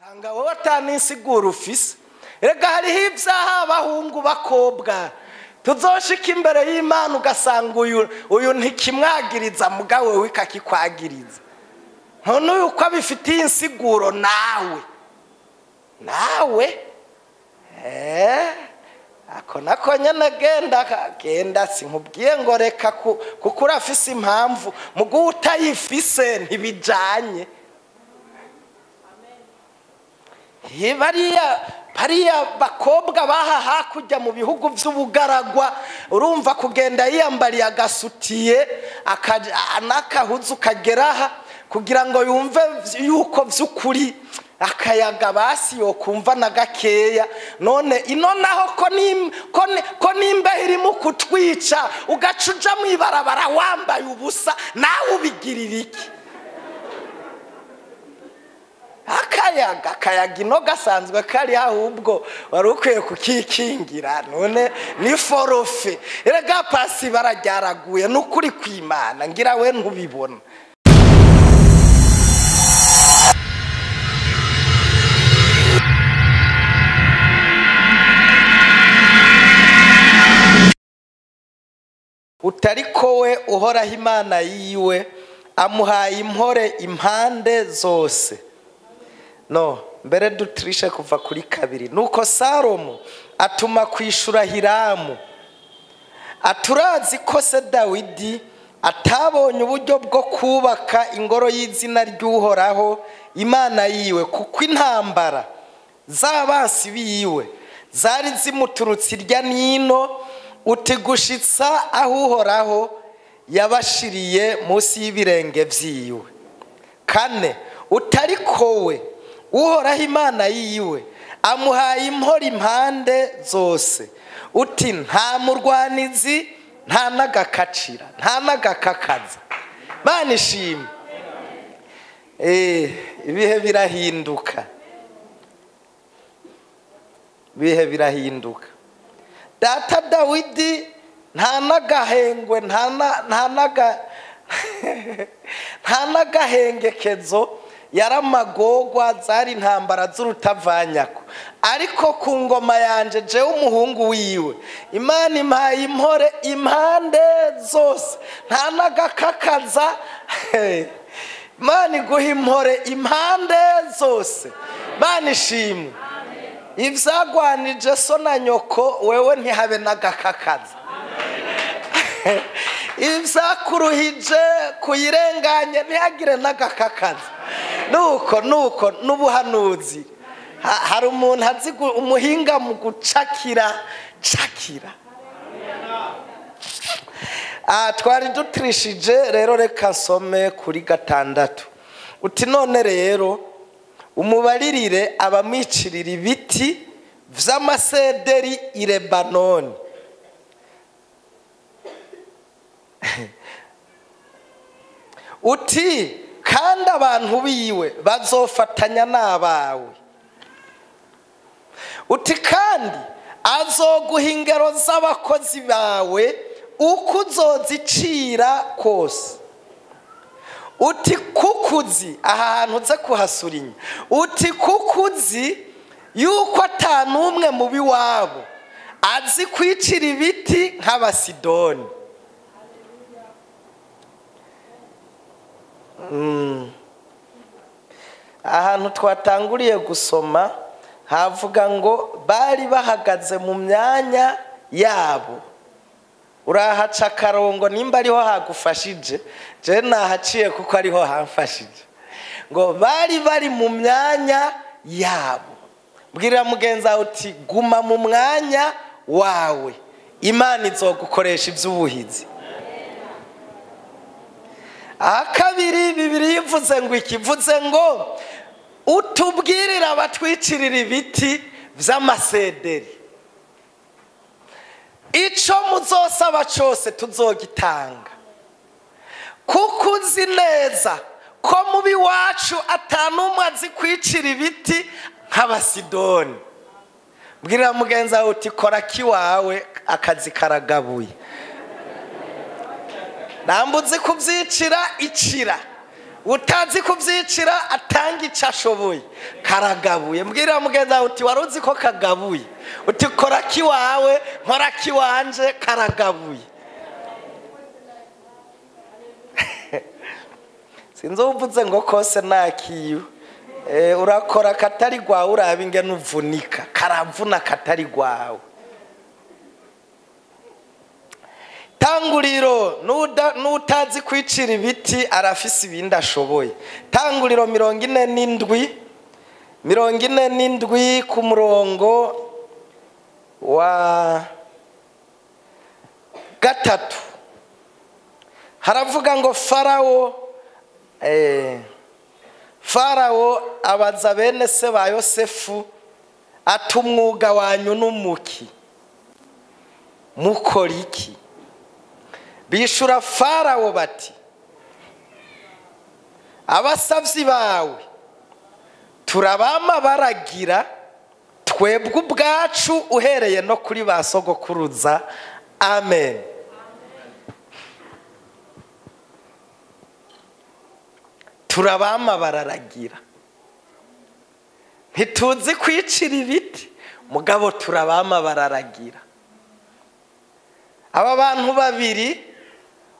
Sanga wowe ataninsigura ufise. Erega hariho ibyaha abahungu bakobwa tuzoshika imbere y'Imana ugasanga uyu ntikimwagiriza mugabo wewe ikakikwagiriza. None uyu uko abifitiye insiguro nawe ako nako nyene genda sinkubwiye ngo reka kuko urafise impamvu mugu utayifise ntibijanye. Bariya bakobwa baha hakujya mu bihugu by'ubugaragwa, urumva kugenda yiyambariye agasutiye n'akahuzu kageraha kugira ngo yumve yuko by'ukuri akayaga basi yokumva na gakeya. None ino naho ko nimbeho irimo kutwica ugaca uja mu ibarabara wambaye ubusa, nawe ubigirira iki? Akayaga ino gasanzwe kari ahubwo wari ukwiye kukikingira. None ni forofe. Erega pasi bararyaraguye n'ukuri kw'Imana, ngira we ntubibona. Utariko we Uhoraho Imana yiwe amuhaye impore impande zose. No, mbere dutrishe kuva kuri 2. Nuko Salomo atuma kwishura Hiramu, aturazi ko se Dawidi atabonye uburyo bwo kubaka ingoro y'izina ry'Uhoraho Imana yiwe, kuko intambara z'abansi biwe zari zimuturutse irya nino, utigushitsa aho Uhoraho yabashiriye munsi y'ibirenge vyiwe. 4. Utariko we Uhoraho Imana yiwe amuhaye impore impande zose, uti nta murwanizi, nta n'agakacira, nta n'agakakaza. Mana ishimwe. Ibihe birahinduka, ibihe birahinduka. Data Dawidi nta n'agahengwe, nta n'agahengekezo, yaramagogwa zari intambara z'urutavanyako. Ariko ku ngoma yanje jewe umuhungu wiwe, Imana impaye impore impande zose, nta n'agakakaza. Imana iguha impore impande zose. Mana ishimwe. Ivyagwanije so na nyoko wewe ntihabe n'agakakaza. Ivyakuruhije kuyirenganye ntihagire n'agakakaza. Nuko n'ubuhanuzi. Hari umuntu azi umuhinga mu gucakira cakira. Twari dutrishije rero, reka nsome kuri 6. Uti none rero umubaririre abamwicirira ibiti vy'amasederi i Lebanoni. Uti kandi abantu biwe bazofatanya n'abawe. Uti kandi azoguha ingero z'abakozi bawe uko uzozicira kose. Uti kukuzi, aha hantu uze kuhasurinya. Uti kukuzi yuko atanumwe mu biwabo azi kwicira ibiti nk'Abasidoni. Ahantu twatanguriye gusoma havuga ngo bari bahagaze mu myanya yabo. Urahaca akarongo nimba ariho hagufashije, je nahaciye kuko ariho hamfashije. Ngo bari bari mu myanya yabo. Bwira mugenzi wawe uti guma mu mwanya wawe, Imana izogukoresha ivy'ubuhizi. Aha kabiri Bibiliya ivuze ngo ikivuze ngo utubwirira abatwicirira ibiti vy'amasederi, ico muzosaba cose tuzogitanga, kuko uzi neza ko mubi wacu atanumwe azi kwicira ibiti nk'Abasidoni. Bwira mugenzi wawe uti kora kiwawe akazi karagabuye. Nambuze kuvyicira icira. Utazi kuvyicira atanga ico ashoboye. Karagabuye. Mbwira mugenzi wawe uti wari uzi ko kagabuye, uti kora kiwawe nkora kiwanje, karagabuye. Sinzi uvuze ngo kose nakiyo. Urakora katari gwawe, uraba ingene uvunika, karavuna katari gwawe. Tanguriro, n'utazi kwicira ibiti arafise ibindi ashoboye. Tanguriro 47, 47 ku murongo wa 3 haravuga ngo Farawo abaza bene se ba Yosefu ati umwuga wanyu n'umuki, mukora iki? Bishura Farawo bati abasavyi bawe turabama baragira twebwe ubwacu uhereye no kuri ba sogokuruza. Amen. Turabama bararagira, ntituzi kwicira ibiti, mugabo turabama bararagira. Aba bantu babiri,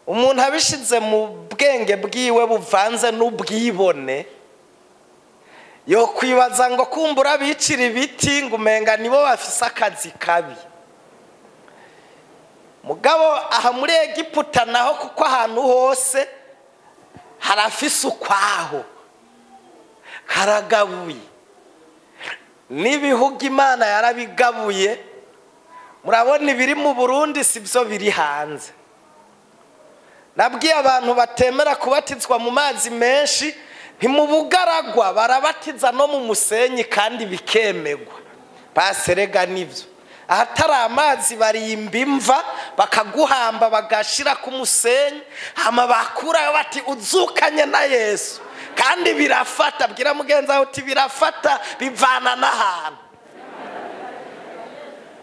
umuntu abishize mu bwenge bwiwe buvanze n'ubwibone, yo kwibaza ngo kumbura bicira ibiti ngo umenga nibo bafise akazi kabi. Mugabo aha muri Egiputa naho, kuko ahantu hose harafise ukwaho, karagabuye. N'ibihugu Imana yarabigabuye. Murabona ibiri mu Burundi sivyo biri hanze. Nabwiye abantu batemera kubatizwa mu mazi menshi, ntimubugaragwa barabatiza no mu musenyi kandi bikemegwa. Baserega nivyo. Ahatari amazi barimba imva bakaguhamba bagashira ku musenyi, hama bakurayo bati uzukanye na Yesu. Kandi birafata. Bwira mugenzi wawe uti birafata, bivana n'ahantu.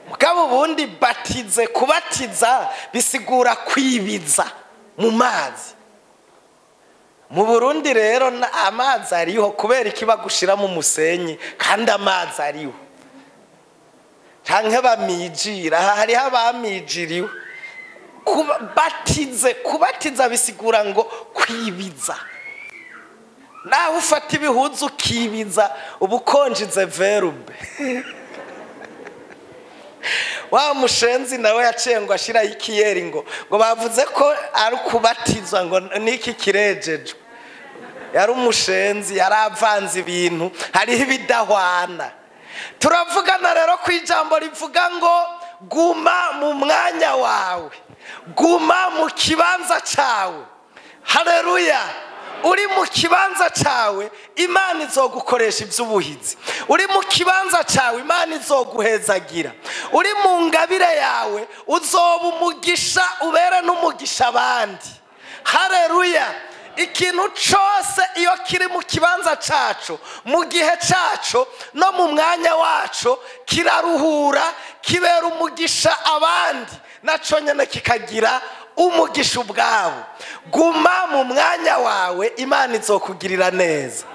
Mugabo ubundi batize, kubatiza bisigura kwibiza mu mazi. Mu Burundi rero amazi ariho, kubera iki bagushira mu musenyi kandi amazi ariho? Canke bamijira, hariho abamijiriwe. Batize, kubatiza bisigura ngo kwibiza. Naho ufata ibihuzu ukibiza, ubukonjize verube. Wa mushenzi nawe yaciye ngo ashira ikiyeri ngo bavuze ko ari kubatizwa ngo niki kirejejwe. Yari umushenzi, yaravanze ibintu, hariho ibidahwana. Turavugana rero ku ijambo rivuga ngo guma mu mwanya wawe, guma mu kibanza cyawe. Haleluya. Uri mu kibanza cyawe Imana izogukoresha iby'ubuhizi. Uri mu kibanza cyawe Imana izoguhezagira. Uri mu ngabire yawe uzoba umugisha, ubere n'umugisha abandi. Haleluya. Ikintu cyose iyo kiri mu kibanza cyacu, mu gihe cyacu no mu mwanya wacu, kiraruhura, kibera umugisha abandi, naco nyene kikagira umugisha ubwabo. Guma mu mwanya wawe, Imana izokugirira neza.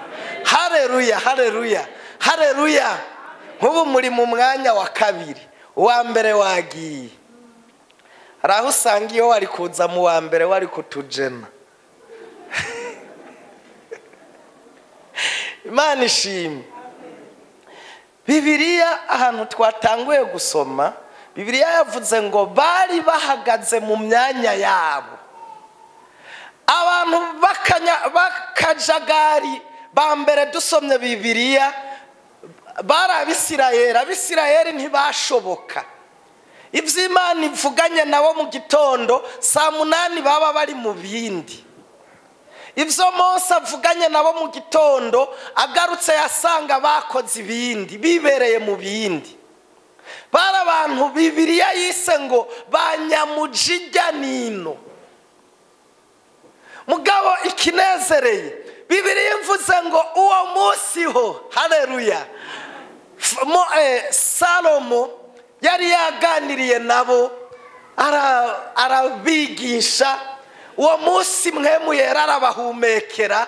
Haleluya, haleluya, haleluya. Nk'ubu muri mu mwanya wa kabiri, uwa mbere wagiye. Hari aho usanga iyo wari kuza mu wa mbere wari kutujena. Imana ishimwe. Bibiliya ahantu twatanguye gusoma, Bibiliya yavuze ngo bari bahagaze mu myanya yabo. Abantu bakajagari ba mbere dusomye Bibiliya bari Abisirayeli. Abisirayeli ntibashoboka. Ivyo Imana ivuganye nabo mu gitondo saa 8 baba bari mu bindi. Ivyo Mose avuganye nabo mu gitondo agarutse yasanga bakoze ibindi, bibereye mu bindi. Bari abantu Bibiliya yise ngo banyamujijya nino. Mugabo ikinezereye, Bibiliya imvuze ngo uwo munsi ho, haleluya, Salomo yari yaganiriye nabo, arabigisha. Uwo munsi mwemu yera arabahumekera.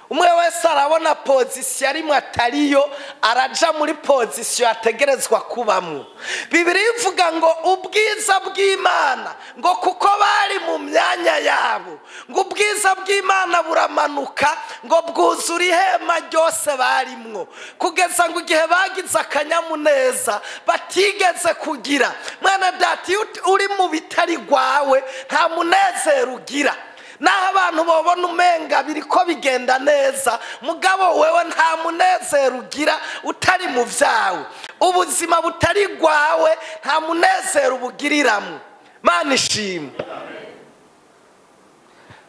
Umwe wese arabona pozisiyo arimwo atariyo, araja muri pozisiyo ategerezwa kubamwo. Bibiliya ivuga ngo ubwiza bw'Imana, ngo kuko bari mu myanya yabo, ngo ubwiza bw'Imana buramanuka ngo bwuzura ihema ryose barimwo, kugeza ngo igihe bagize akanyamuneza batigeze kugira. Mwana data, iyo uri mu bitari rwawe nta munezero ugira. Naho abantu babona umenga biriko bigenda neza, mugabo wewe nta munezero ugira utari mu vyawe. Ubuzima butari rwawe nta munezero ubugiriramwo. Mana ishimwe.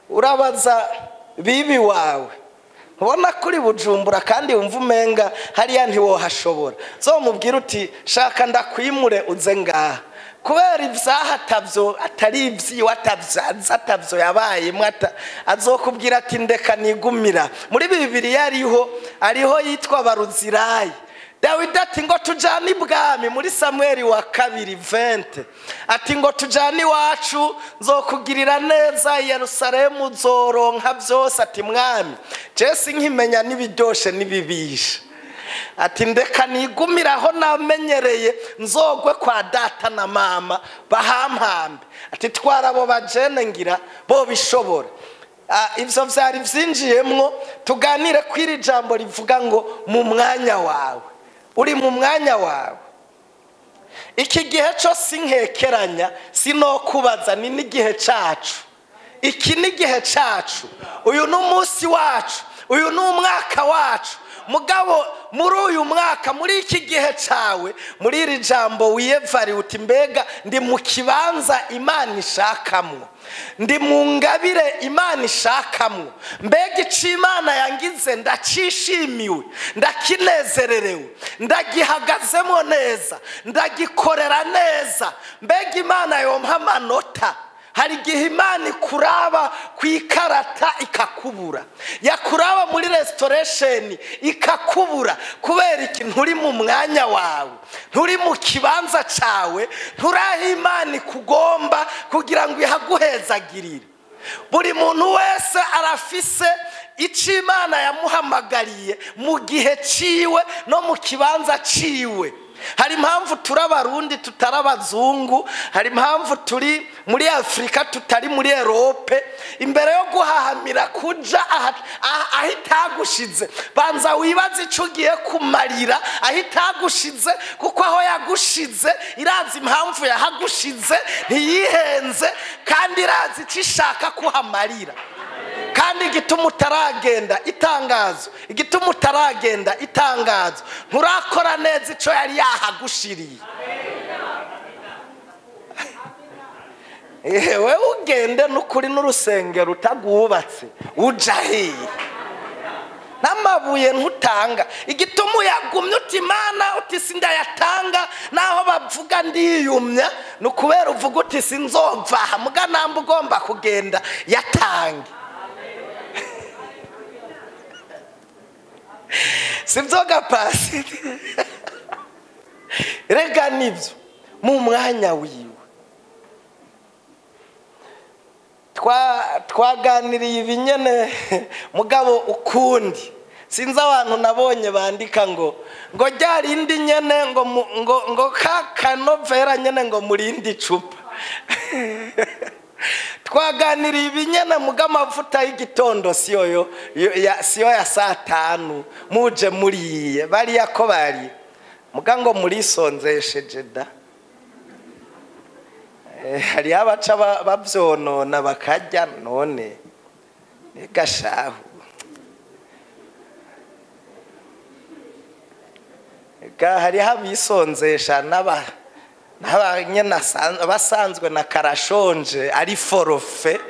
Urabaza bibi wawe, ubona kuri Bujumbura kandi wumva umenga hariya ntiwohashobora, zomubwira uti shaka ndakwimure uze ngaha. Kubera ivyaha atavyo atari ivyiwe, atavyaza atavyo yabayemwo, azokubwira ati ndeka nigumira. Muri Bibiliya ariho yitwa Baruzirayi. Dawidi ati ngo tujane ibwami, muri Samweli wa kabiri 20 ati ngo tujane iwacu nzokugirira neza, i Yerusalemu uzoronka vyose. Ati mwami, je sinkimenya n'ibiryoshe n'ibibisha. Ati ndeka nigumira aho namenyereye, nzogwe kwa data na mama bahampambe. Ati twara abo bajene ngira bo bishobora. Ivyo vyari vyinjiyemwo. Tuganire kw'iri jambo rivuga ngo mu mwanya wawe. Uri mu mwanya wawe. Iki gihe cyo sinkekeranya, sinokubaza, ni n'igihe cacu. Iki ni igihe cacu, uyu ni umunsi wacu, uyu ni umwaka wacu. Mugabo muri uyu mwaka, muri iki gihe cawe, muri iri jambo wiyevariye uti mbega ndi mu kibanza Imana ishakamwo, ndi mu ngabire Imana ishakamwo, mbega ico Imana yangize ndacishimiwe, ndakinezererewe, ndagihagazemo neza, ndagikorera neza, mbega Imana yompa amanota. Hari igihe Imana ikuraba ku ikarata ikakubura, yakuraba muri restoration ikakubura. Kubera iki? Nturi mu mwanya wawe, nturi mu kibanza cawe, nturaho Imana ikugomba kugira ngo ihaguhezagirire. Buri muntu wese arafise ico Imana yamuhamagariye mu gihe ciwe no mu kibanza ciwe. Hari impamvu turi abarundi tutari abazungu, hari impamvu turi muri Afrika tutari muri Europe. Imbere yo guhahamira kuja aho itagushize, banza wibaze ico ugiye kumarira aho itagushize, kuko aho yagushize irazi impamvu yahagushize, ntiyihenze, kandi irazi ico ishaka kuhamarira. Kandi igituma utaragenda itangazo, igituma utaragenda itangazo, nturakora neza ico yari yahagushiriye. Ewe ugende n'ukuri n'urusengero utagwubatse uja hehe? N'amabuye ntutanga. Igituma uyagumye uti Imana uti sindayatanga, naho bavuga ndiyumya, ni ukubera uvuga uti sinzova aha, muga namba ugomba kugenda yatange. Sibyo gapasi? Rega nibyo mu mwanya wiwe. Twaganiriye ibinyene mugabo ukundi. Sinzi abantu nabonye bandika ngo ryarindi nyene, ngo ngo ngo ka kanovera nyene, ngo murindi icupa. Twaganiriye ibinyene muga amavuta y'igitondo siyo ya saa tanu muje muriye bariya ko bari muga ngo murisonzesheje da. Hari abaca bavyonona bakarya none gashahu. Hari abisonzesha n'abanyene basanzwe na karashonje ari forofe.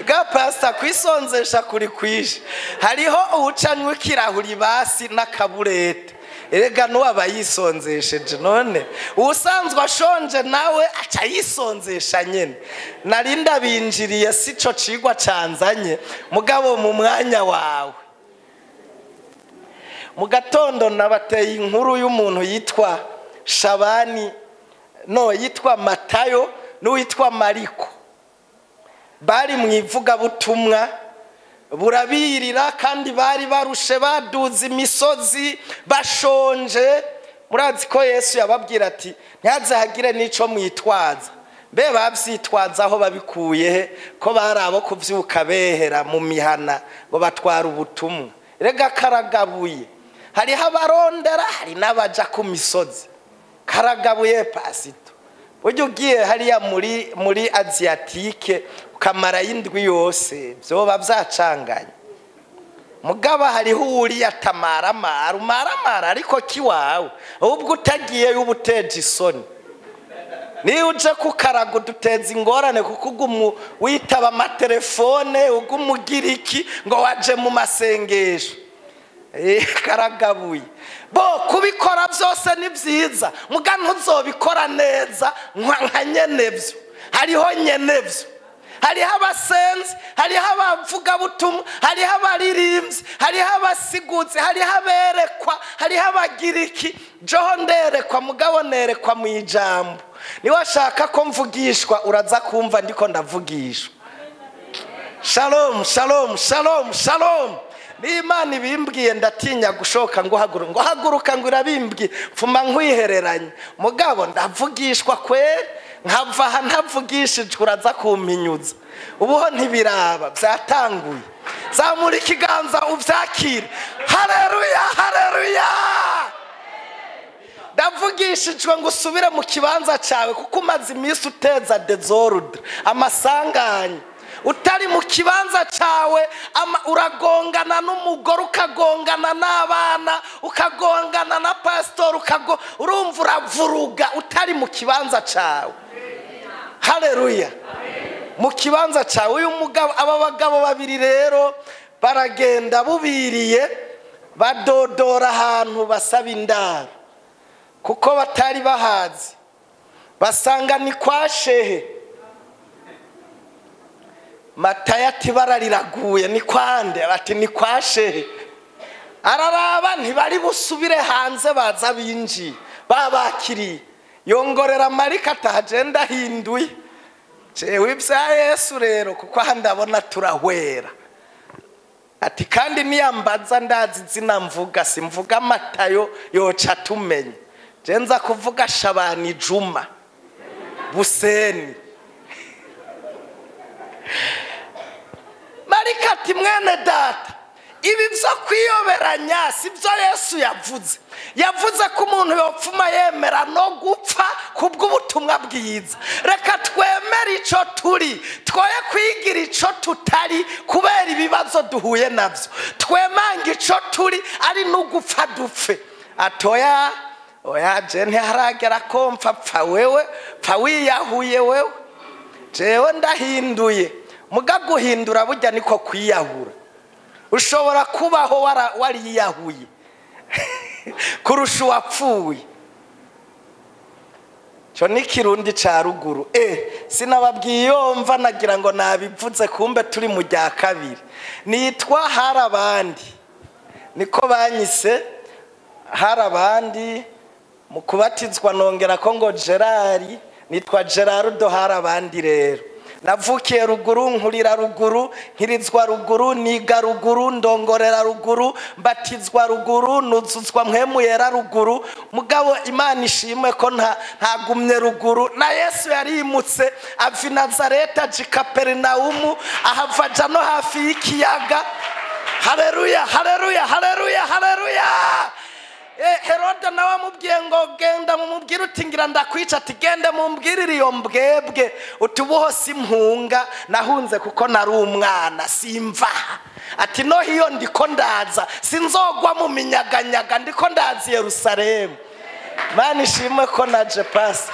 Ga pastor kwisonzesha kuri kwishe. Hariho uwucanywa ikirahuri basi n'akaburete, erega nuwaba yisonzesheje none usanzwe ashonje nawe aca yisonzesha nyene. Narinda binjiriye sico cigwa canzanye, mugabo mu mwanya wawe. Mu gatondo nabateye inkuru y'umuntu yitwa Shabani, no yitwa Matayo n'uwitwa Mariko. Bari mu ivugabutumwa burabirira, kandi bari barushe, baduza imisozi, bashonje. Murazi ko Yesu yababwira ati ntihaze hagire n'ico mwitwaza. Mbe bavyitwaza aho babikuye he, ko bari abo kuvyuka behera mu mihana ngo batwara ubutumwa? Rega karagabuye, hariho abarondera, hari n'abaja ku misozi. Karagabuye pasito. Burya ugiye hariya muri Asiatike ukamara y'indwi yose, vyoba vyacanganye. Mugaba hariho uwuriya tamaramara, umaramara ariko kiwawe, ahubwo utagiyeyo uba uteje isoni. Niyo uje kukaraga uduteza ingorane, kuko ugumu witaba amatelefone, uguma ugira iki ngo waje mu masengesho. Karagabuye. Bo kubikora byose ni byiza, muga ntuzobikora neza nka nyenevyo. Hariho nyenevyo, hariho abasenzi, hariho abavugabutumwa, hariho abaririmbyi, hariho abasiguzi, hariho aberekwa, hariho abagiriki. Joho nderekwa, mugabo nerekwa mu ijambo. Niba washaka ko mvugishwa uraza kumva ndiko ndavugishwa. Shalom, shalom, shalom, shalom. N'Imana ibimbwiye ndatinya gushoka ngo haguruka, ngo haguruka ngo irabimbwiye, mfuma nkwihereranye. Mugabo ndavugishwa kweri, nkava aha ntavugishijwe uraza kumpinyuza. Ubuho ntibiraba, byatanguye. Zamura ikiganza uvyakire. Haleluya, haleluya. Ndavugishijwe ngo usubire mu kibanza cyawe, kuko umaze iminsi uteza désordre, amasanganya. Utari mu kibanza cyawe, uragongana n'umugore, ukagongana n'abana, ukagongana na pastor, urumva uravuruga utari mu kibanza cyawe. Haleluya. Mu kibanza cyawe. Uyu mugabo, aba bagabo babiri rero baragenda bubiriye, badodora ahantu basaba indaro, kuko batari bahazi. Basanga ni kwa shehe. Matayo ati barariraguye, ni kwande? Ati ni kwa shehe. Araraba ntibari busubire hanze, baza binjiye babakiriye. Yongorera Marika atagenda ahinduye. Jewe ibya Yesu rero, kuko aha ndabona turahwera. Ati kandi niyambaza ndazi izina mvuga, simvuga Matayo yoca tumenye. Je nza kuvuga Shabani Juma Buseni. Marika ati mwene data, ibi byo kwiyoberanya si byo Yesu yavuze. Yavuze ko umuntu yopfuma yemera no gupfa kubw'ubutumwa bwiza. Reka twemere ico turi, twoye kwigira ico tutari kubera ibibazo duhuye navyo. Twemange ico turi ari n'ugupfa dupfe. Atoya oya, je ntiharagera ko mpfa, pfa wewe, pfa wiyahuye wewe. Jewe ndahinduye. Muga guhindura burya niko kwiyahura. Ushobora kubaho wariyahuye kurusha uwapfuye. Cyo ni Kirundi ca ruguru. Sinababwiye iyo mva nagira ngo nabivuze, kumbe turi mu rya kabiri. Nitwa Harabandi, niko banyise Harabandi. Mu kubatizwa nongera ko ngo Gerard, nitwa Gerardo Harabandi. Rero navukiye ruguru, nkurira ruguru, nkirizwa ruguru, niga ruguru, ndongorera ruguru, mbatizwa ruguru, nuzuzwa mpwemu yera ruguru. Mugabo Imana ishimwe ko ntagumye ruguru. Na Yesu yarimutse ava i Nazareti aja i Kaperinawumu, ahava aja no hafi y'ikiyaga. Haleluya, haleluya, haleluya, haleluya. Herode nawe amubwiye ngo genda mumubwire uti ngira ndakwica, ati gende mumbwirire iyo mbwebwe uti ubuho simpunga, nahunze kuko nari umwana simva. Ati no hiyo ndiko ndaza, sinzogwa mu minyaganyaga, ndiko ndaza i Yerusalemu. Mana ishimwe ko naje pasi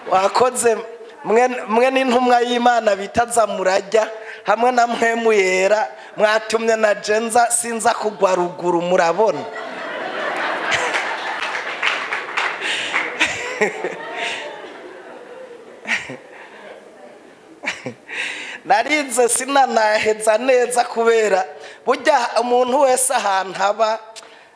wakoze mwe n'intumwa y'Imana bita Zamurajya hamwe na Mpwemu Yera, mwatumye na jenza sinza kugwa ruguru. Murabona narinze sinanaheza neza, kubera burya umuntu wese ahantu aba,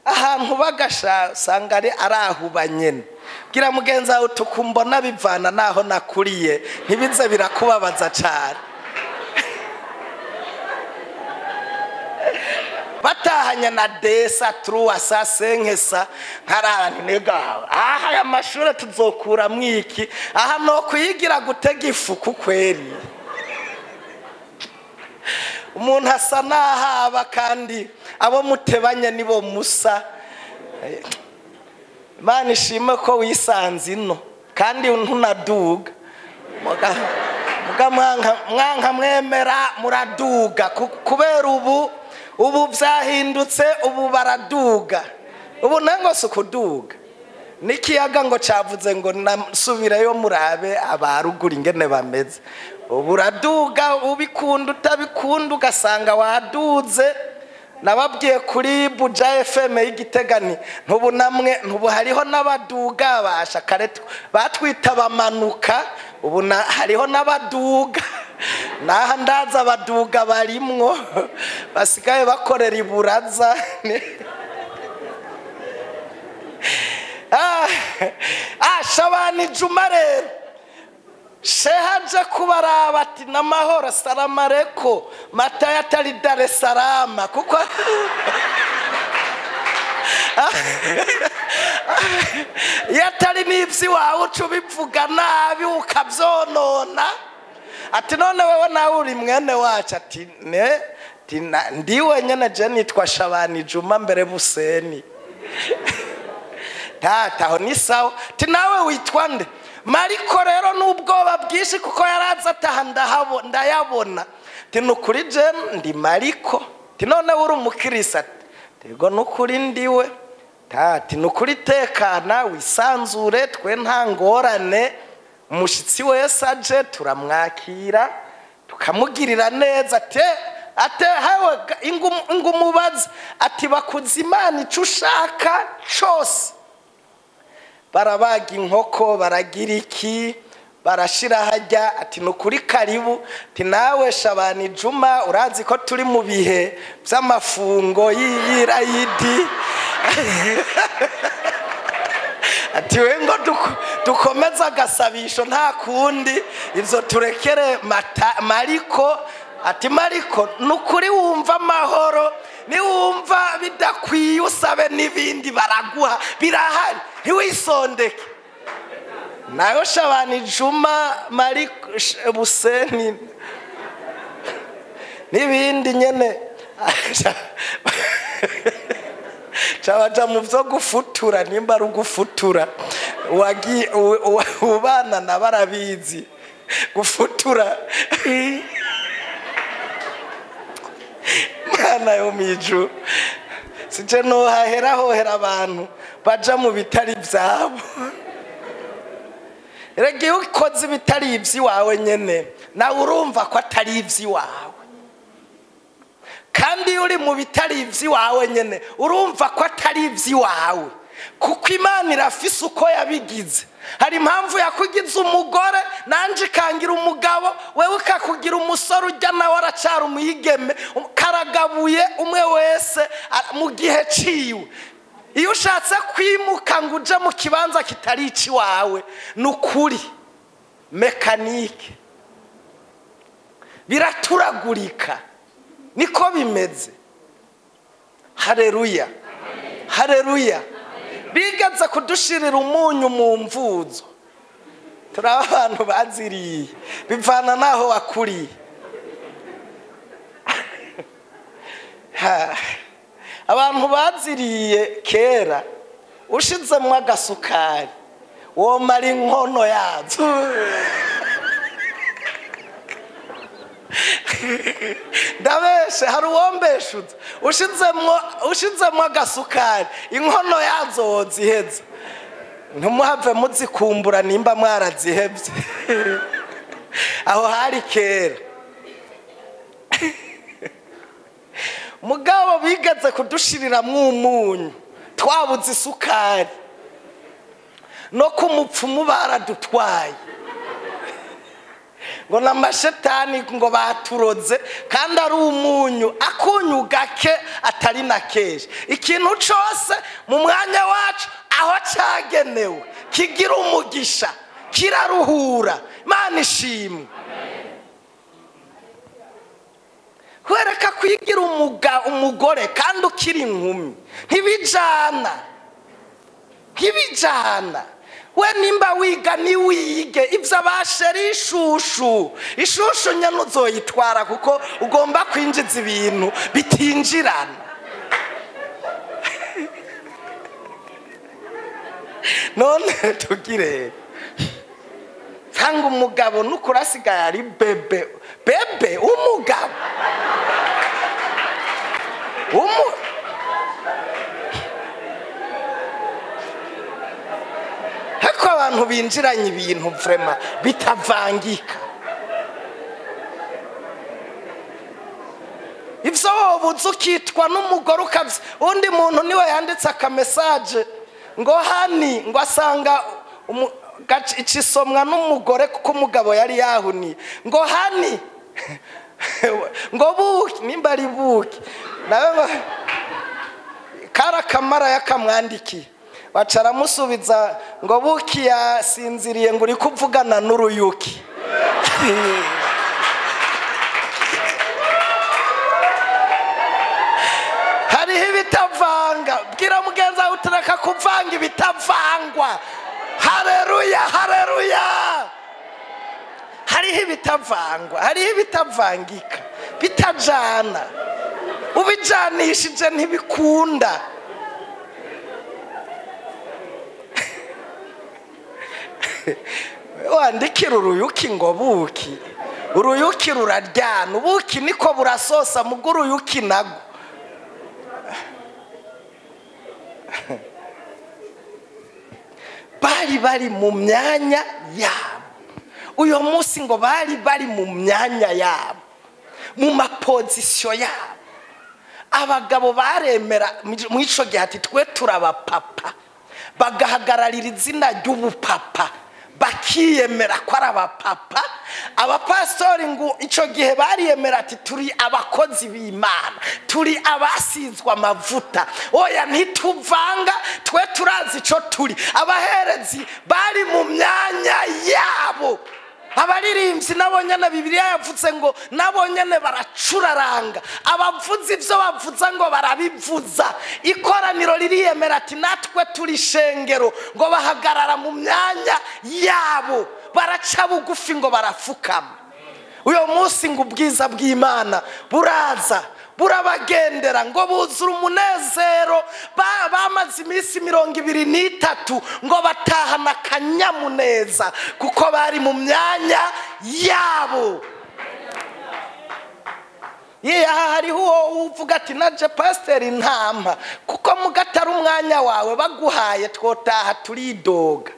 ahantu bagasha usanga ari arahuba nyene. Bwira mugenzi wawe tukumbona bivana naho nakuriye, ntibize birakubabaza cyane. Batahanye na desa truwasa senkesa nkarara nega aha aya mashuri tuzokura mwiki aha no kuyigira gutega ifu kukweri. Umuntu asa nahaba kandi abo mutebanye nibo musa. Imana ishime ko wisanze ino kandi ntunaduga. Muga mwanka mwemera muraduga kubera ubu byahindutse, ubu baraduga. Ubu nango sukuduga. Nikiyaga ngo cavuze ngo nasubirayo murabe abarugura ingene bameze. Ubu uraduga ubikunda utabikunda ugasanga waduze. Nababwiye kuri Buja FM y'Igitegani ntubu namwe ntubu hariho n'abaduga basha kare batwita bamanuka, ubu hariho n'abaduga naha ndaza abaduga barimwo basigaye bakorera iburaza. Shabani Juma rero shehaje kubaraba ati namahoro salamareko Matayo atari Dar es Salaam kuko yatari n'ivyi wawe uca ubivuga nabi ukavyonona. Ati none wewe nawe uri mwene wacu? Ati ne ndiwe nyene je nitwa Shabani Juma mbere Buseni. Tata aho ni sawa. Ati nawe witwa nde? Mariko rero n'ubwoba bwinshi kuko yaraza ataha ndayabona. Ati nukuri je ndi Mariko. Ati none uri umukirisa? Ati yego nukuri ndiwe. Ati nukuri tekana wisanzure twe nta ngorane, umushitsi wese aje turamwakira tukamugirira neza. Ate hawe ingumubaze ati bakuze Imana ico ushaka cose. Barabaga inkoko baragira iki barashira hajya. Ati nukuri karibu. Ati nawe Shabani Juma urazi ko turi mu bihe by'amafungo y'irayidi. Ati we ngo dukomeza agasabisho nta kundi ivyo turekere Mariko. Ati Mariko nukuri wumva amahoro niwumva bidakwiye usabe n'ibindi baraguha birahari ntiwisondeke. Nayo Shabani Juma Mariko Buseni n'ibindi nyene cabaja mu vyo gufutura nimba ari ugufutura ubana na barabizi gufutura. Mana yo miju sije no hahera hohera abantu baja mu bitari vyabo. Rege ukoze ibitari ivy'iwawe nyene nawe urumva ko atari ivy'iwawe, kandi uri mu bitari ivy'iwawe nyene urumva ko atari ivy'iwawe, kuko Imana irafise uko yabigize. Hari impamvu yakugize umugore nanje ikangira umugabo, wewe ukakugira umusore ujya nawe aracara umwigeme, karagabuye umwe wese mu gihe ciwe. Iyo ushatse kwimuka ngo uje mu kibanza kitari iciwawe nukuri mekanike biraturagurika, niko bimeze. Haleluya, haleluya. Bigaza kudushirira umunyu mu mvuzo. Turaba abantu baziriye bivana naho wakuriye. Abantu baziriye kera ushizemwo agasukari womara inkono yazo. Ndabeshe hari uwombeshutse ushizemwo agasukari inkono yazo woziheza. Ntumuhave muzikumbura nimba mwarazihevye. Aho hari kera. Mugabo bigaze kudushiriramwo umunyu twabuze isukari no kumupfumu baradutwaye ngo n'amashetani ngo baturoze, kandi ari umunyu akunyu gake atari na keje. Ikintu cose mu mwanya wacu aho cyagenewe kigira umugisha kiraruhura. Imana ishimwe. Wereka kwigira umugore kandi ukiri inkumi, ntibijana, ntibijana. We nimba wiga ni wige ibyo abasheri ishushu ishushu nyine uzoyitwara, kuko ugomba kwinjiza ibintu bitinjirana. None tugire cyangwa umugabo nukurasigaye ari bebe bebe umugabo hako abantu binjiranye ibintu vrema bitavangika. Ivyo wobuze ukitwa n'umugore ukavye. Undi muntu niwe yanditse aka message ngo hani, ngo asanga icisomwa n'umugore kuko umugabo yari yahuniye, ngo hani ngo buki nimba ari buki nawe ngo karakamara yakamwandikiye, baca aramusubiza ngo buki yasinziriye ngo uri kuvugana n'uruyuki. Hariho ibitavanga. Bwira mugenzi wawe utureka kuvanga ibitavangwa. Haleluya, haleluya. Hariho ibitavangwa, hariho ibitavangika, bitajana. Ubijanishije ntibikunda. Wandikira uruyuki ngo buki, uruyuki ruraryana, ubuki niko burasosa, mugo uruyuki nago. Bari bari mu myanya yabo uyo munsi, ngo bari bari mu myanya yabo, mu mapozisiyo yabo. Abagabo baremera mu ico gihe ati twe turabapapa, bagahagararira izina ry'ubupapa, bakiyemera ko ari abapapa. Abapastori ngo ico gihe bariyemera ati turi abakozi b'Imana, turi abasizwe amavuta, oya ntituvanga, twe turazi ico turi. Abaherezi bari mu myanya yabo. Abaririmbyi nabo nyene Bibiliya yavuze ngo nabo nyene baracuraranga, abavuzi ivyo bavuza ngo barabivuza. Ikoraniro ririyemera ati natwe turi shengero, ngo bahagarara mu myanya yabo, baraca bugufi ngo barafukama. Uyo munsi ngo ubwiza bw'Imana buraza burabagendera, ngo buzura umunezero. Bamaze iminsi 23 ngo batahana akanyamuneza, kuko bari mu myanya yabo. Aha hariho uwo uvuga ati naje pasiteri ntampa, kuko mugatari umwanya wawe baguhaye twotaha turidoga.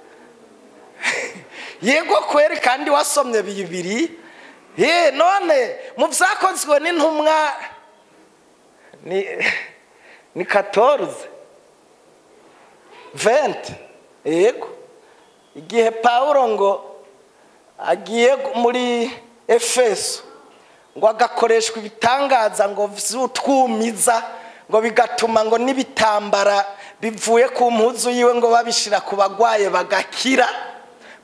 Yego kweri, kandi wasomye bibiri. None mu vyakozwe n'intumwa ni 14 20, yego, igihe Paulo ngo agiye muri Efeso ngo agakoreshwa ibitangaza ngo vyutwumiza, ngo bigatuma ngo n'ibitambara bivuye ku mpuzu yiwe ngo babishira ku bagwaye bagakira.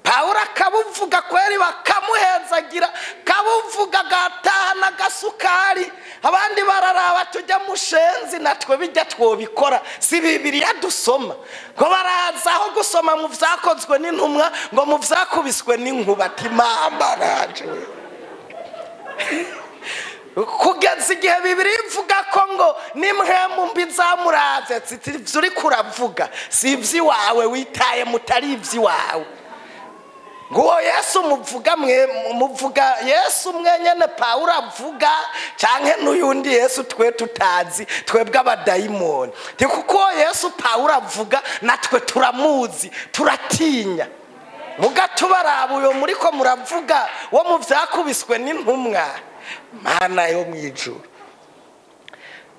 Paulo akabuvuga kweri bakamuhezagira, kabuvuga agatahana gasukari. Abandi bararaba tujya mushenzi natwe bijya twobikora, si Bibiliya dusoma. Ngo baraza aho gusoma mu vyakozwe n'intumwa ngo mu vyakubiswe n'inkuba, ati mama naje. Kugeza igihe Bibiliya ivuga ko ngo nimwe mbi zamuraze, uri kuravuga si ivy'iwawe witaye mutari ivy'iwawe. Ngo Yesu muvuga mwe muvuga Yesu mwenyene Paulo avuga, canke n'uyundi Yesu twe tutazi, twebwe abadayimoni. Ti kuko Yesu Paulo avuga natwe turamuzi, turatinya. Mugatubaraba uyo muriko muravuga wo mu vyakubiswe n'intumwa, Mana yo mwijuru.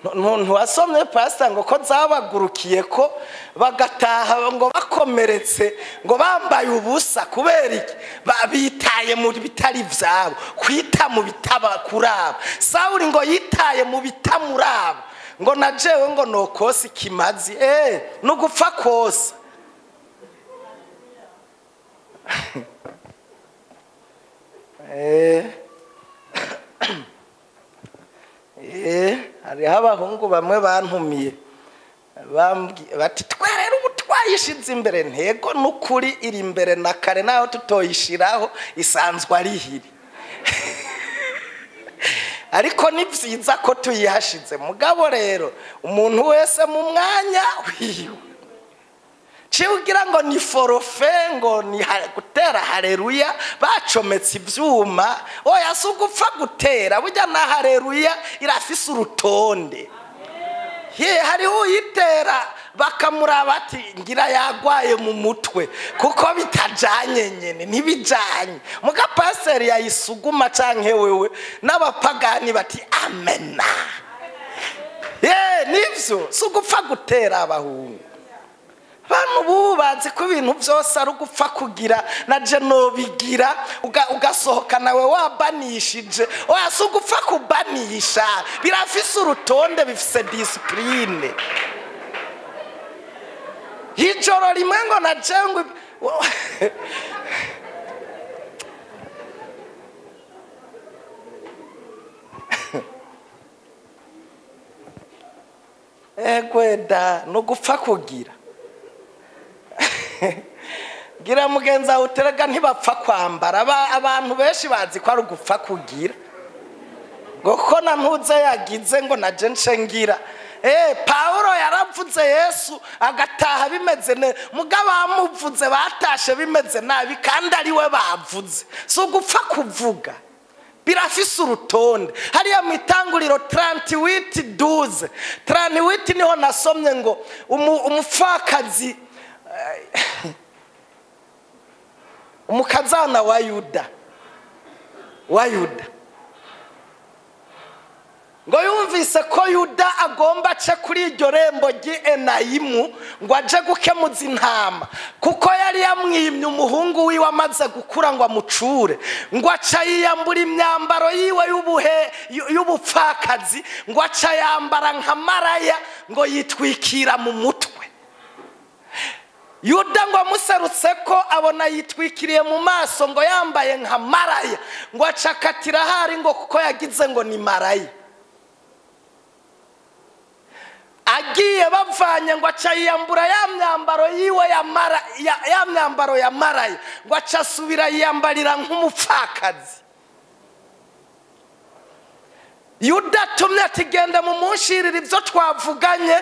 Ntiwasomye pastor ngo ko zabagurukiye ko bagataha ngo bakomeretse ngo bambaye ubusa, kubera iki? Bitaye mu bitari vyabo, kwita mu bitaba kuraba. Sawuli ngo yitaye mu bitamuraba, ngo najewe ngo nokosa ikimazi, nugupfa kosa. Hariho abahungu bamwe bantumiye bati twe rero ubu twayishize imbere. Ntego n'ukuri iri imbere na kare, naho tutoyishiraho isanzwe ari hiri. Ariko ni byiza ko tuyihashize. Mugabo rero umuntu wese mu mwanya wiwe, ugira ngo ni forofe, ngo ni gutera hareruya bacometse ibyuma. Oya, si ugupfa gutera, burya na hareruya irafise urutonde. Hariho uyitera bakamuraba ati ngira yagwaye mu mutwe, kuko bitajanye nyene, ntibijanye. Muga paseri yayisuguma canke wewe n'abapagani bati amena. Nivyo, si ugupfa gutera abahungu. Abantu bubazi ko ibintu byose ari ugupfa kugira na je nobigira, ugasohoka nawe wabanishije. Oya, si ugupfa kubanisha, birafise urutonde, bifise discipline. Ijoro rimwe ngo na jengwe egweda no gupfa kugira. Gira mugenza uterega ntibapfa kwambara. Abantu benshi bazi ko ari ugupfa kugira, ngo ko na ntuze yagize ngo na je nshengira. Paulo yaravuze Yesu agataha bimeze ne, mugabo amuvuze batashe bimeze nabi kandi ari we bavuze. Si ugupfa kuvuga, birafise urutonde. Hariya mu itanguriro 38:12 38 niho nasomye ngo umupfakazi, umukazana wa Yuda, ngo yumvise ko Yuda agomba ace kuri iryo rembo ry'Enayimu ngo aje gukemuza intama, kuko yari yamwimye umuhungu wiwe amaze gukura ngo amucure, ngo aca yiyambura imyambaro yiwe y'ubupfakazi, ngo aca yambara nka maraya, ngo yitwikira mu mutwe. Yuda ngo amuserutse ko abona yitwikiriye mu maso ngo yambaye nka maraya, ngo acakatira hari ngo kuko yagize ngo ni maraya. Agiye bavanye ngo aca yiyambura ya myambaro yiwe ya myambaro ya maraya, ngo aca asubira yiyambarira nk'umupfakazi. Yuda atumye ati genda mumunshirire ibyo twavuganye.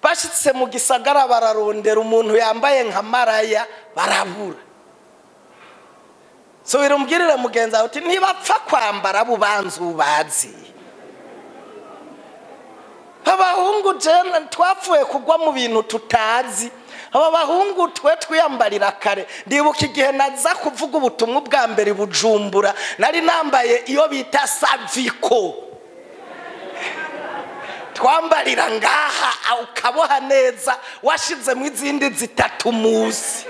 Bashitse mu gisagara bararondera umuntu yambaye nka maraya barabura. Subira umbwirire mugenzi wawe uti ntibapfa kwambara bubanza ubazi. Abahungu twapfuye kugwa mu bintu tutazi. Aba bahungu twe twiyambarira kare. Ndibuka igihe naza kuvuga ubutumwa bwa mbere Bujumbura, nari nambaye iyo bita saviko. Twambarira ngaha ukaboha neza, washizemo izindi zitatu musi.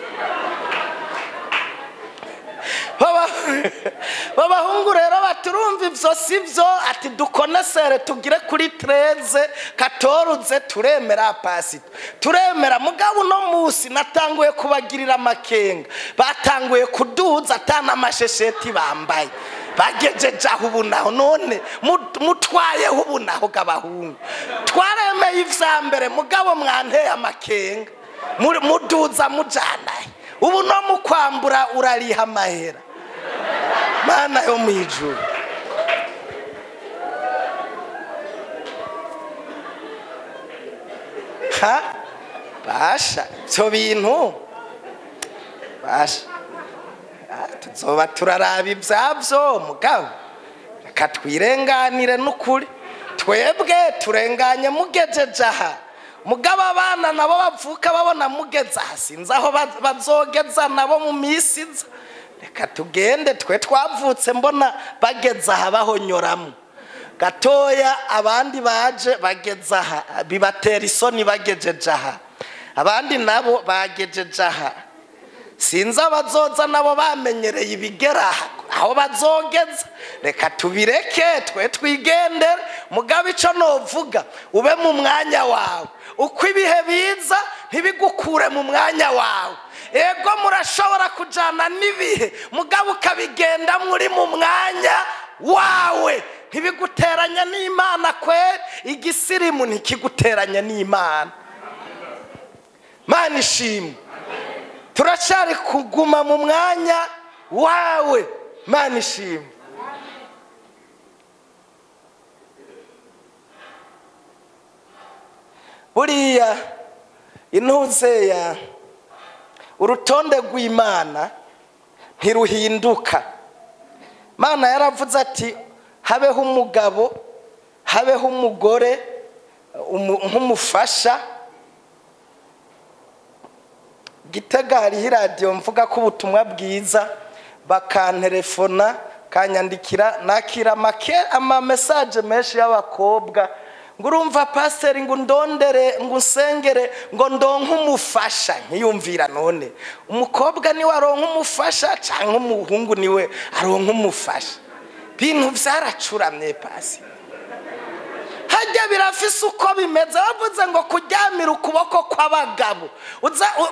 Babahungu rero baturumva ivyo sivyo, ati dukonesere tugire kuri 13 14 turemera pasito turemera. Mugabo uno musi natanguye kubagirira amakenga, batanguye kuduza atana amashesheti bambaye, bagejeje aho ubu naho none mutwayeho ubu naho gabahungu. Twaremeye ivya mbere, mugabo mwanteye amakenga, muduza mujanaye ubu no mukwambura urariha amahera. Mana yo mwijuru. Ha basha ivyo bintu basha tuzoba turaraba ivyavyo, mugabo reka twirenganire n'ukuri. Twebwe turenganye mugejeje aha, mugabo abana nabo bavuka babona mugeze aha, sinzi aho bazogeza nabo mu misi iza. Reka tugende twe twavutse mbona bageze aha bahonyoramo gatoya, abandi baje bageze aha bibatera isoni bagejeje aha, abandi nabo bagejeje aha. Sinzi abazoza nabo bamenyereye ibigera aho bazogeza. Reka tubireke twe twigendere. Mugabo ico novuga, ube mu mwanya wawe. Uko ibihe biza ntibigukure mu mwanya wawe. Ego murashobora kujana n'ibihe, mugabo ukabigenda muri mu mwanya wawe. ntibiguteranya n'Imana kweri. Igisirimu ntikiguteranya n'Imana. Mana ishimwe. Turacyari kuguma mu mwanya wawe. Mana ishimwe. Buriya intuzeya urutonde rw'Imana ntiruhinduka. Mana yaravuze ati habeho umugabo, habeho umugore nk'umufasha. Gitega hariho iradiyo mvuga ko ubutumwa bwiza, bakantelefona kanyandikira, nakira ama message menshi y'abakobwa ngo urumva pasiteri ngo ndondere ngo usengere ngo ndonke umufasha. Nkiyumvira none umukobwa niwe aronka umufasha cyangwa umuhungu niwe aronka umufasha? Bintu byaracuramye pasi. Hajya birafise uko bimeze. Bavuze ngo kuryamira ukuboko kw'abagabo,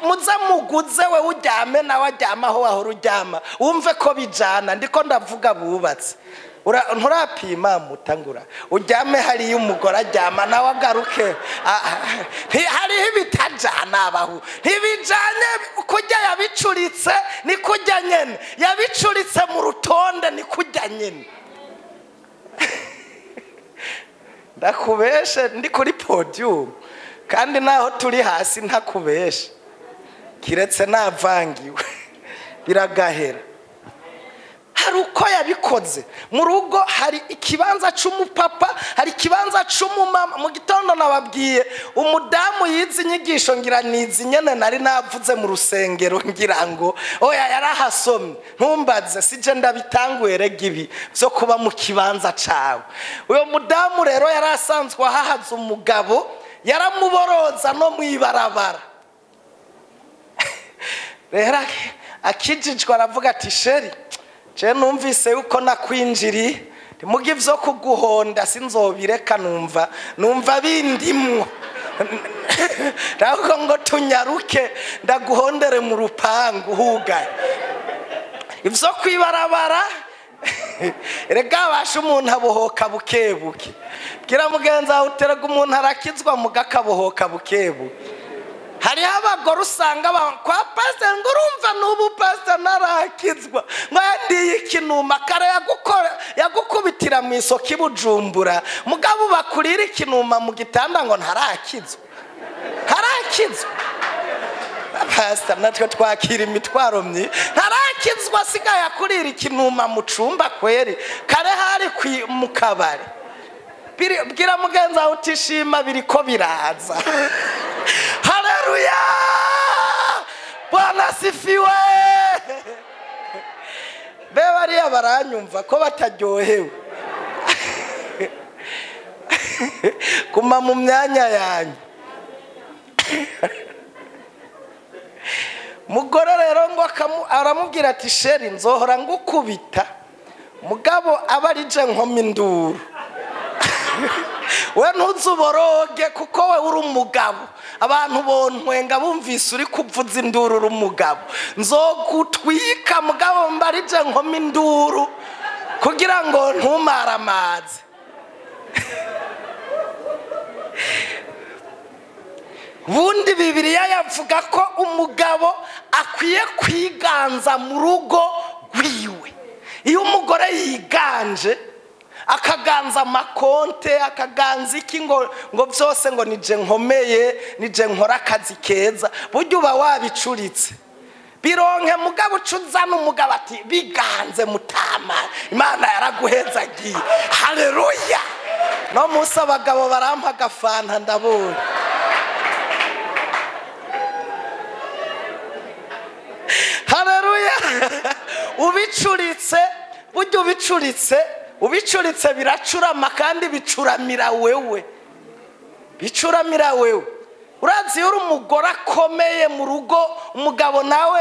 muze muguze we uryame nawe aryama aho wahora uryama, wumve ko bijana. Ndiko ndavuga bubatse. Nturapima mutangura uryame hariyo umugore aryama nawe agaruke. Hariho ibitajana abahu ntibijanye. Kujya yabicuritse ni kujya nyene, yabicuritse mu rutonde ni kujya nyene. Ndakubeshe ndi kuri podium kandi naho turi hasi ntakubeshe, kiretse navangiwe biragahera. Hari uko yabikoze mu rugo. Hari ikibanza c'umupapa, hari ikibanza c'umumama. Mu gitondo nababwiye umudamu yize inyigisho ngira nizi nyene nari navuze mu rusengero, ngira ngo oya yarahasomye, ntumbaze sije ndabitanguye rega ibi byo kuba mu kibanza cawe. Uyo mudamu rero yarasanzwe ahahaza umugabo, yaramuboroza no mwibarabara. Rero akijijwe aravuga ati sheri, je numvise yuko nakwinjiri mugi vyo kuguhonda sinzobireka, numva bindimwo. Ndako ngo tunyaruke ndaguhondere mu rupangu hugaye. Ivyo kwibarabara rega basha umuntu abohoka bukebuke. Bwira mugenzi wawe uterega umuntu arakizwa mugakabohoka bukebuke. Hariho abagore usanga kwa pastor ngo urumva n'ubu pastor narakizwa ngo yandiye ikinuma kare yagukubitira mu isoko ibujumbura, mugabo bakurira ikinuma mu gitanda ngo ntarakizwa. Ntarakizwa pastor, natwe twakira imitwaro myi. Ntarakizwa asigaye akurira ikinuma mu cumba kweri, kare hari mu kabari. Bwira mugenzi wawe utishima biriko biraza. Haleluya! Bwana sifiwe. Be bariya baranyumva ko bataryohewe. Kuma mu myanya yanyu. Mugore rero ngo aramubwira ati sheri nzohora ngukubita, mugabo aba arije nkoma induru. We ntuzuboroge kuko we uri umugabo. Abantu bontwenga bumvise uri kuvuza induru uri umugabo. Nzogutwika mugabo mbarije nkoma induru kugira ngo ntumare amazi. Bundi Bibiliya yavuga ko umugabo akwiye kwiganza mu rugo rwiwe. Iyo umugore yiganje akaganza amakonte, akaganza iki ngo byose ngo nije nkomeye, nije nkora akazi keza, burya uba wabicuritse. Bironke mugabo ucuzana umugabo ati biganze mutama, Imana yaraguhezagiye. Haleluya! No munsi abagabo barampa agafanta ndabonye. Haleluya! Ubicuritse, burya ubicuritse biracurama kandi bicuramira wewe. Bicuramira wewe. Urazi uri umugore akomeye mu rugo, umugabo nawe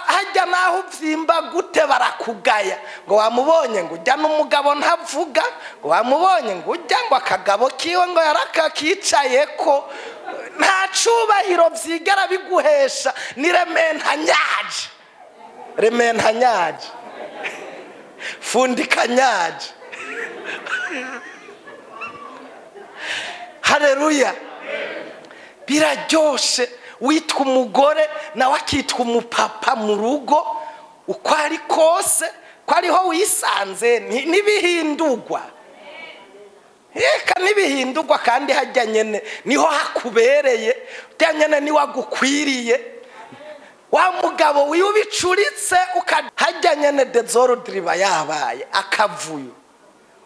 hajya naho uvyimba gute barakugaya. Ngo wamubonye ngo ujya n'umugabo ntavuga, ngo wamubonye ngo ujya ngo akagabo kiwe ngo yarakakicaye ko nta cubahiro vyigera biguhesha. Ni rementanyaje. Rementanyaje. Fundikanyaje. Haleluya. Biraryoshe witwa umugore nawe akitwa umupapa mu rugo, uko ari kose ko ariho wisanze, ntibihindurwa. Eka ntibihindurwa, kandi hajya nyene niho hakubereye, hajya nyene niho agukwiriye. Wa mugabo wiubicuritse hajya nyene désordre iba yabaye akavuyo.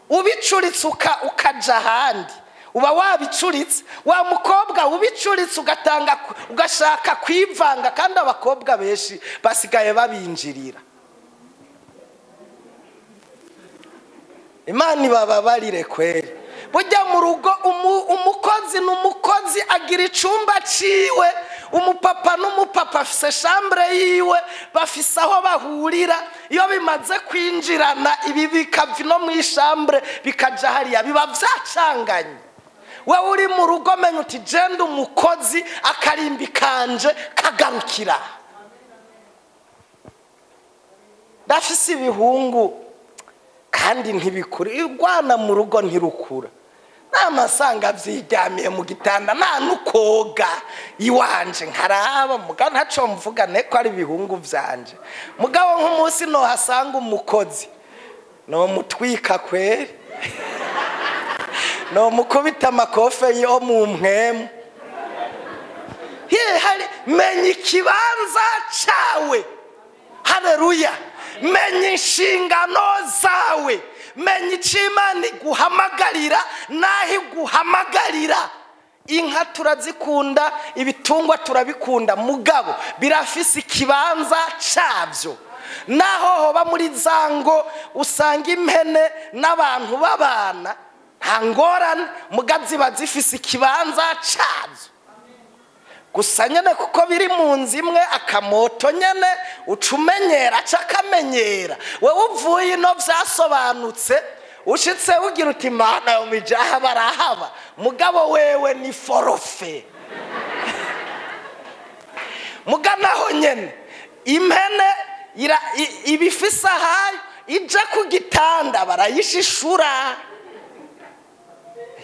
Ubicuritse ukaja ahandi uba wabicuritse. Wa mukobwa ubicuritse ugatanga ugashaka kwivanga, kandi abakobwa benshi basigaye babinjirira. Imana ibababarire kweri. Burya mu rugo umukozi n'umukozi agira icumba ciwe, umupapa n'umupapa afise chambre yiwe, bafise aho bahurira. Iyo bimaze kwinjirana ibi bikava no mu chambre bikaja hariya, biba vyacanganye. Wewe uri mu rugo menya uti jenda umukozi akarimbi kanje kagarukira. Ndafise ibihungu kandi ntibikura, igwana mu rugo ntirukura. Namasanga vyiryamiye mu gitanda nta nukoga iwanje nkaraba, muga ntaco mvuga neko ari ibihungu vyanje. Mugabo nk'umunsi no hasanga umukozi no mutwika kweri, no mukubita amakofe yo mu mpwemu. Hari menya ikibanza cawe. Haleluya. Menya inshingano zawe, menya icyo Imana iguhamagarira n'aho iguhamagarira. Inka turazikunda, ibitungwa turabikunda, mugabo birafise ikibanza cyabyo. Naho hoba muri zango usanga impene n'abantu babana nta ngorane, mugabo ziba zifise ikibanza cyazo. Gusa nyene kuko biri mu nzu imwe, akamoto nyene ucumenyera akamenyera. Wewe uvuye ino vyasobanutse, ushitse ugira uti Mana yo mijaha barahaba, mugabo wewe ni forofe. Muganaho nyene impene ibifise ahayo ija ku gitanda barayishishura.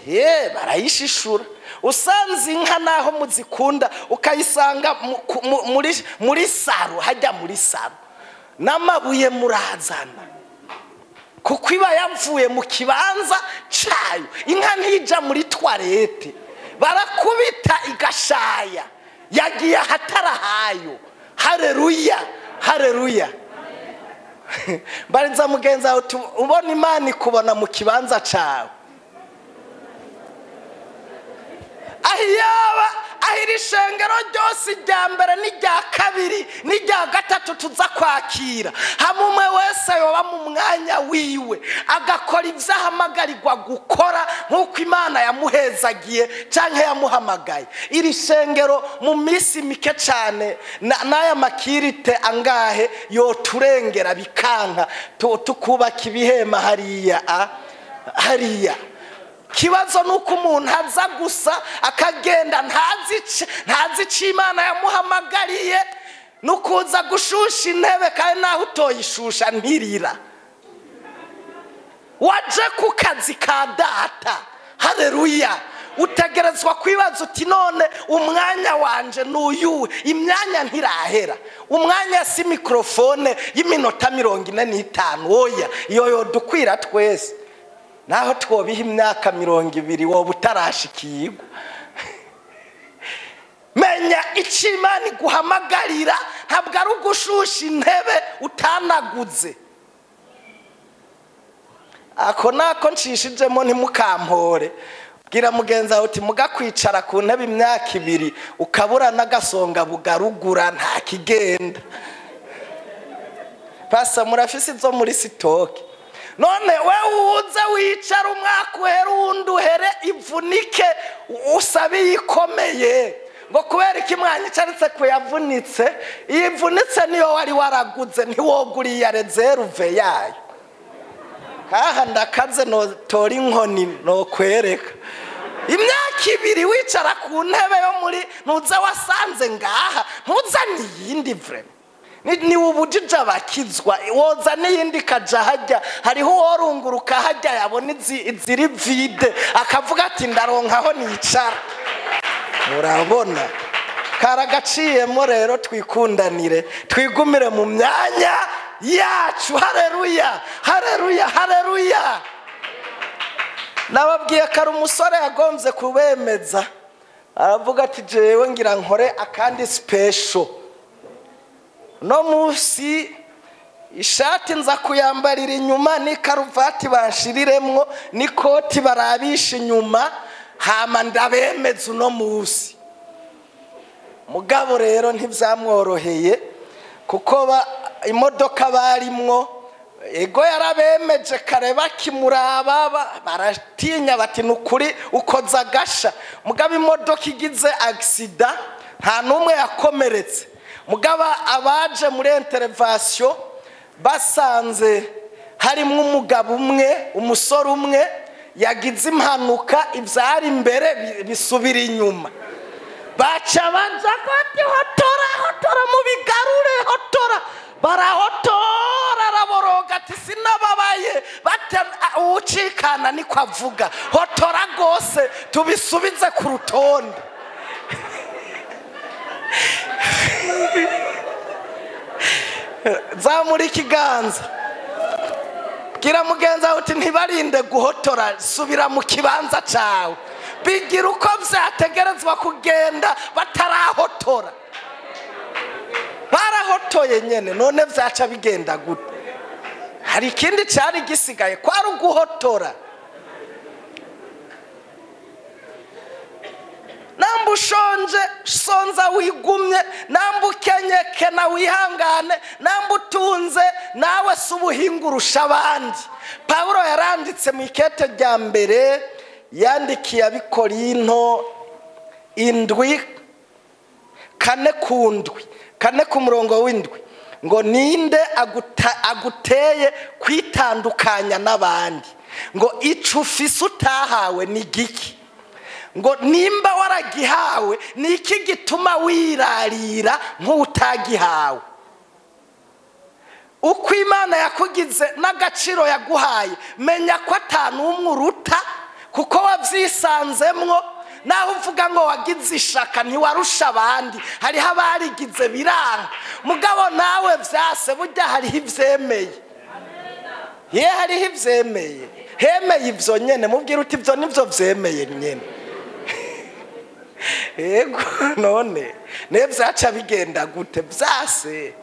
Ye barayishishura. Usanze inka naho muzikunda ukayisanga muri saro, hajya muri saro n'amabuye murazana, kuko iba yavuye mu kibanza cayo. Inka ntija muri toilette, barakubita igashaya, yagiye ahatarahayo. Haleluya, haleluya. Mbariza mugenzi wawe ubona Imana ikubona mu kibanza cawe. Ahiyaba ahiri shengero ryose irya mbere n'irya kabiri n'irya gatatu tuza kwakira, hamwe umwe wese yoba mu mwanya wiwe agakora ibyo ahamagarirwa gukora nk'uko Imana yamuhezagiye canke yamuhamagaye. Iri shengero mu minsi mike cyane n'aya makirite angahe yoturengera bikanka tukubaka ibihema hariya hariya. Kibazo nuko umuntu aza gusa akagenda ntazi icyo Imana yamuhamagariye, nukuza gushusha intebe kandi naho utoyishusha ntirira. Waje ku kazi ka data. Haleluya. Utegerezwa kwibaza uti none umwanya wanje n'uyuwe? Imyanya ntirahera. Umwanya si mikrofone y'iminota 45, oya iyo yodukwira twese. Naho twobiha imyaka 20 woba utarashikirwa. Menya icyo Imana iguhamagarira, ntabwo ari ugushusha intebe utanaguze. Ako nako nshishijemo ntimukampore. Bwira mugenzi wawe uti mugakwicara ku ntebe imyaka 2 ukabura n'agasonga bugarugura nta kigenda. Pasa murafise izo muri sitoke. None wewe uze wicara umwaka uhere uwundi uhere ivunike usabe ikomeye, ngo kubera iki mwanyicaritse kuyavunitse? Iyivunitse niyo wari waraguze, ntiwoguriye ya reserve yayo. Kaha ndakaze no tora inkoni no kwereka. Imyaka 2 wicara ku ntebe yo muri ntuze wasanze ngaha, ntuzane iyindi vrema. Ni ubujije abakizwa woza n'iyindi kaja hajya, hariho uworunguruka hajya yabona iziri vide akavuga ati ndaronkaho nicara. Murabona karagaciyemo. Rero twikundanire, twigumire mu myanya yacu. Haleluya, haleluya, haleluya. Nababwiye kare umusore yagombye kubemeza, aravuga ati jewe ngira nkore akandi special no munsi, ishati nza kuyambarira inyuma, n'ikaruvati banshiriremwo, n'ikoti barabisha inyuma, hama ndabemeza uno munsi. Mugabo rero ntibyamworoheye, kuko imodoka barimwo ego yarabemeje kare, bakimuraba baratinya bati nukuri ukoza agasha. Mugabo imodoka igize accident, nta n'umwe yakomeretse, mugabo abaje muri intervention basanze harimo umugabo umwe, umusore umwe yagize impanuka, ibyari imbere bisubira inyuma. Baca baja bati hotora, hotora, mubigarure, hotora. Barahotora, araboroga ati sinababaye. Bata uwucikana niko avuga, hotora rwose tubisubize ku rutonde. Zamura ikiganza, bwira mugenzi wawe uti ntibarinde guhotora, subira mu kibanza cyawe. Bigira uko byategerezwa kugenda batarahotora. Barahotoye nyene, none byaca bigenda gute? Hari ikindi cyari gisigaye? Kwari uguhotora. Namba ushonje, sonza wigumye. Namba ukenye, kena wihangane. Namba utunze, nawe si ubuhinga urusha abandi. Pawulo yaranditse mu ikete rya mbere yandikiye Abikorinto 7 4 ku 7, 4 ku murongo w'7, ngo ninde aguteye kwitandukanya n'abandi? Ngo ico ufise utahawe ni giki? Ngo nimba waragihawe, ni iki gituma wirarira nk'utagihawe? Uko Imana yakugize n'agaciro yaguhaye, menya ko atanumwe uruta, kuko wabyisanzemwo. Naho uvuga ngo wagize ishaka, ntiwarusha abandi, hariho abarigize biranga. Mugabo nawe vyase, burya hariho ivyemeye. Ye hariho ivyemeye, hemeye ivyo nyene. Mubwira uti ivyo nivyo vyemeye nyene. Yego, none ne vyaca bigenda gute? Vyase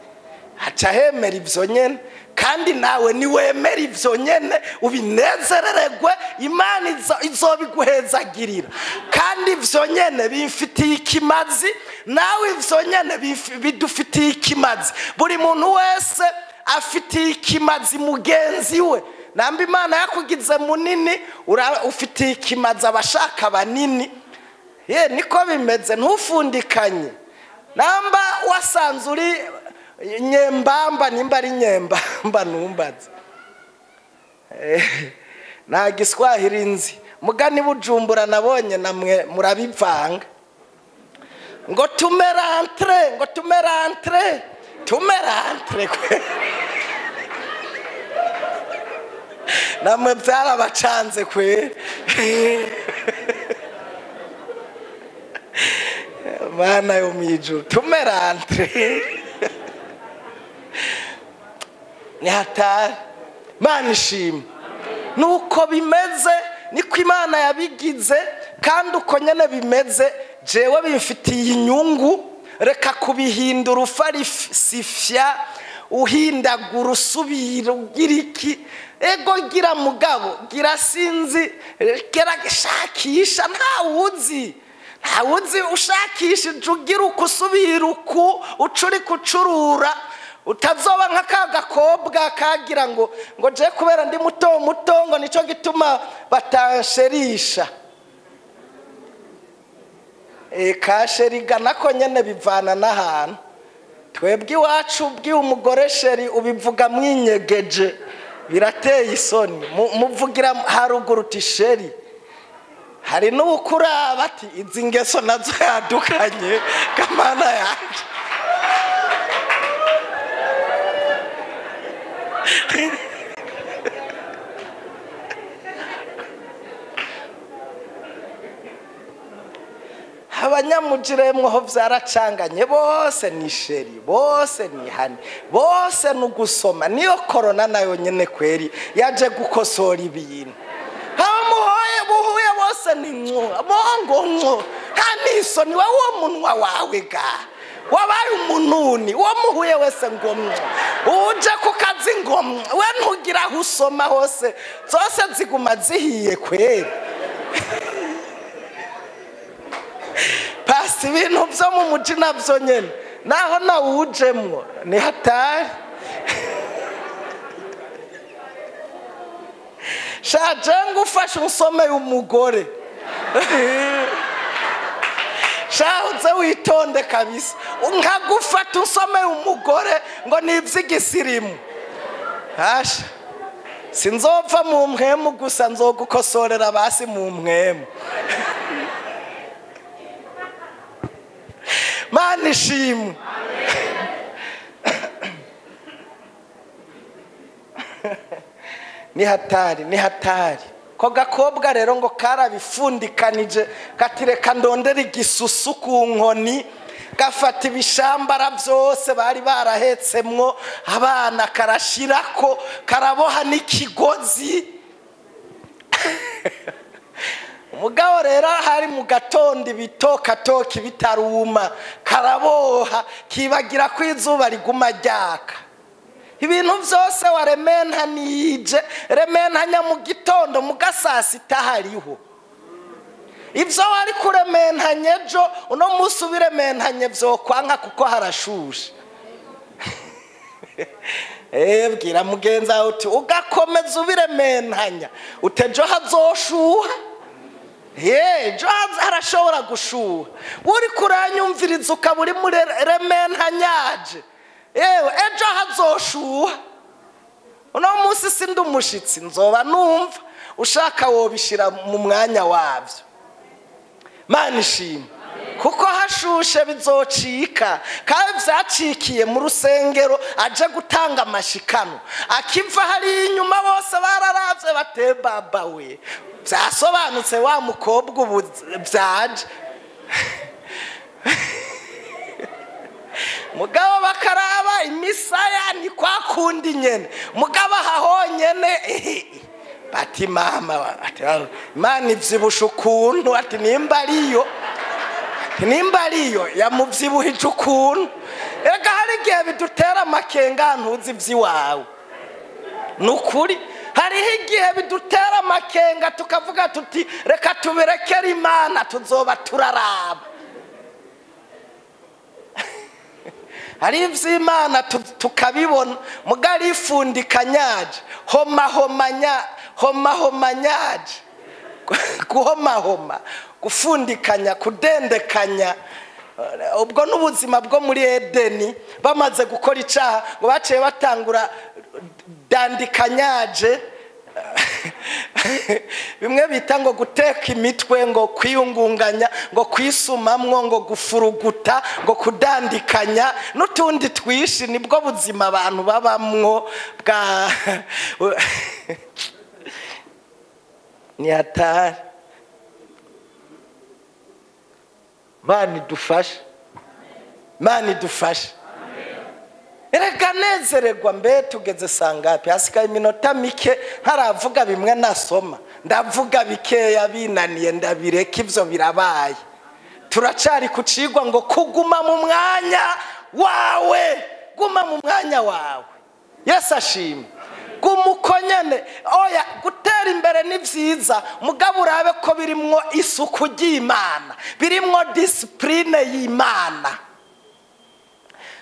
haca hemera ivyo nyene. Kandi nawe niwemera ivyo nyene ubinezerererwe, Imana izobiguhezagirira. Kandi ivyo nyene bimfitiye ikimazi, nawe ivyo nyene bidufitiye ikimazi. Buri muntu wese afitiye ikimazi mugenzi we. Namba Imana yakugize munini, ufitiye ikimazi abashaka banini. Ye niko bimeze, ntufundikanye. Namba wasanze uri nyembamba, nimba ari nyembamba numbaze, nta giswahili nzi, mugani Bujumbura nabonye namwe murabivanga, ngo tumerantre, ngo tumerantre, tumerantre kwe. Namwe byarabacanze kwe. Mana yo mwijuru, tumerantre ni hatari. Mana ishimwe. Nuko bimeze, niko Imana yabigize, kandi uko nyene bimeze jewe bimfitiye inyungu. Reka kubihindura ufarisifya, uhindagura, usubira ugira iki. Ego gira mugabo, gira sinzi, gera shakisha, ntawuzi, ntawuzi. Ushakishije ugira uko usubira uku ucuri kucurura, utazoba nka ka gakobwa kagira ngo je kubera ndi muto muto ngo nico gituma batansherisha. Kasheriga nako nyene bivana n'ahantu. Twebwe iwacu ubwiye umugore chéri ubivuga mwinyegeje, birateye isoni. Muvugira haruguru uti chéri. Hari n'ukuraba ati izi ngeso nazo yadukanye kamana yanje. Abanyamujiremwo ho vyaracanganye, bose ni chéri, bose ni honey, bose ni ugusoma. Niyo korona nayo nyene kweri yaje gukosora ibintu. Abamuhoye buhuye bose ni mwo bongo mwo, nta n'isoni. Wowe uwo munwa wawe ga wabaye umununi, uwo muhuye wese ngo mwo, uje ku kazi ngo mwo, we ntugira aho usoma hose, zose ziguma zihiye kweri. Pasi ibintu byo mu muji nabyo nyene naho nawujemwo ni hatari. Shaje ngufashe usomeye umugore, shahuze witonde kabisa, nkagufata usomeye umugore ngo ni ivy'igisirimu. Hasha, sinzopfa mu mpwemu gusa, nzogukosorera basi mu mpwemu. Mana ishimwe. Ni hatari, ni hatari. Ko gakobwa rero ngo karabifundikanije, katireka ndondera igisusu ku nkoni, gafata ibishambara byose bari barahetsemwo abana, karashirako, karaboha n'ikigozi. Umugabo rero hari mu gatondo ibitokatoki bitaruma, karaboha, kibagira ko izuba riguma ryaka. Ibintu byose warementanije, rementanya mu gitondo, mu gasasita hariho. Ibyo wari kurementanye ejo, uno munsi ubirementanye vyokwanka kuko harashushe. Bwira mugenzi wawe uti ugakomeza ubirementanya, utejo hazoshuha. Ejo harashobora gushuha. Uri kuranyumviriza ukaba uri muri rementanyaje, yewe ejo hazoshuha. Uno munsi sindi umushitsi, nzoba numva ushaka wobishira mu mwanya wavyo. Mana ishimwe. Kuko hashushe bizocika, kandi vyacikiye mu rusengero aje gutanga amashikano, akiva hari inyuma bose bararavye bate baba we, vyasobanutse wa mukobwa ubu vyaje. Mugabo bakaraba imisaya ni kwa kundi nyene, mugabo hahonyene bati mama, ati Imana ivyibusha ukuntu, ati nimba ariyo, nimba ariyo yamuvyibuhije ukuntu. Ega hari igihe bidutera amakenga ntuzi ivy'iwawe. Nukuri hariho igihe bidutera amakenga tukavuga tuti reka tubirekere Imana tuzoba turaraba. Hari ivy'Imana tukabibona, mugari ifundikanyaje, homahomanya, homahomanyaje, guhomahoma, gufundikanya, kudendekanya. Ubwo n'ubuzima bwo muri Edeni bamaze gukora icaha ngo baciye batangura dandikanyaje, bimwe bita ngo guteka imitwe, ngo kwiyungunganya, ngo kwisumamwo, ngo gufuruguta, ngo kudandikanya n'utundi twishi. Nibwo buzima abantu babamwo bwa ni hatari. Mana idufashe, Mana idufashe. Erega nezererwa mbe tugeze sangapi? Hasigaye iminota mike ntaravuga bimwe nasoma, ndavuga bikeya binaniye ndabireka, ivyo birabaye. Turacari kucigwa ngo kuguma mu mwanya wawe, guma mu mwanya wawe. Yesu ashimwe. Guma uko nyene. Oya, gutera imbere ni vyiza, mugabo urabe ko birimwo isuku ry'Imana, birimwo discipline y'Imana.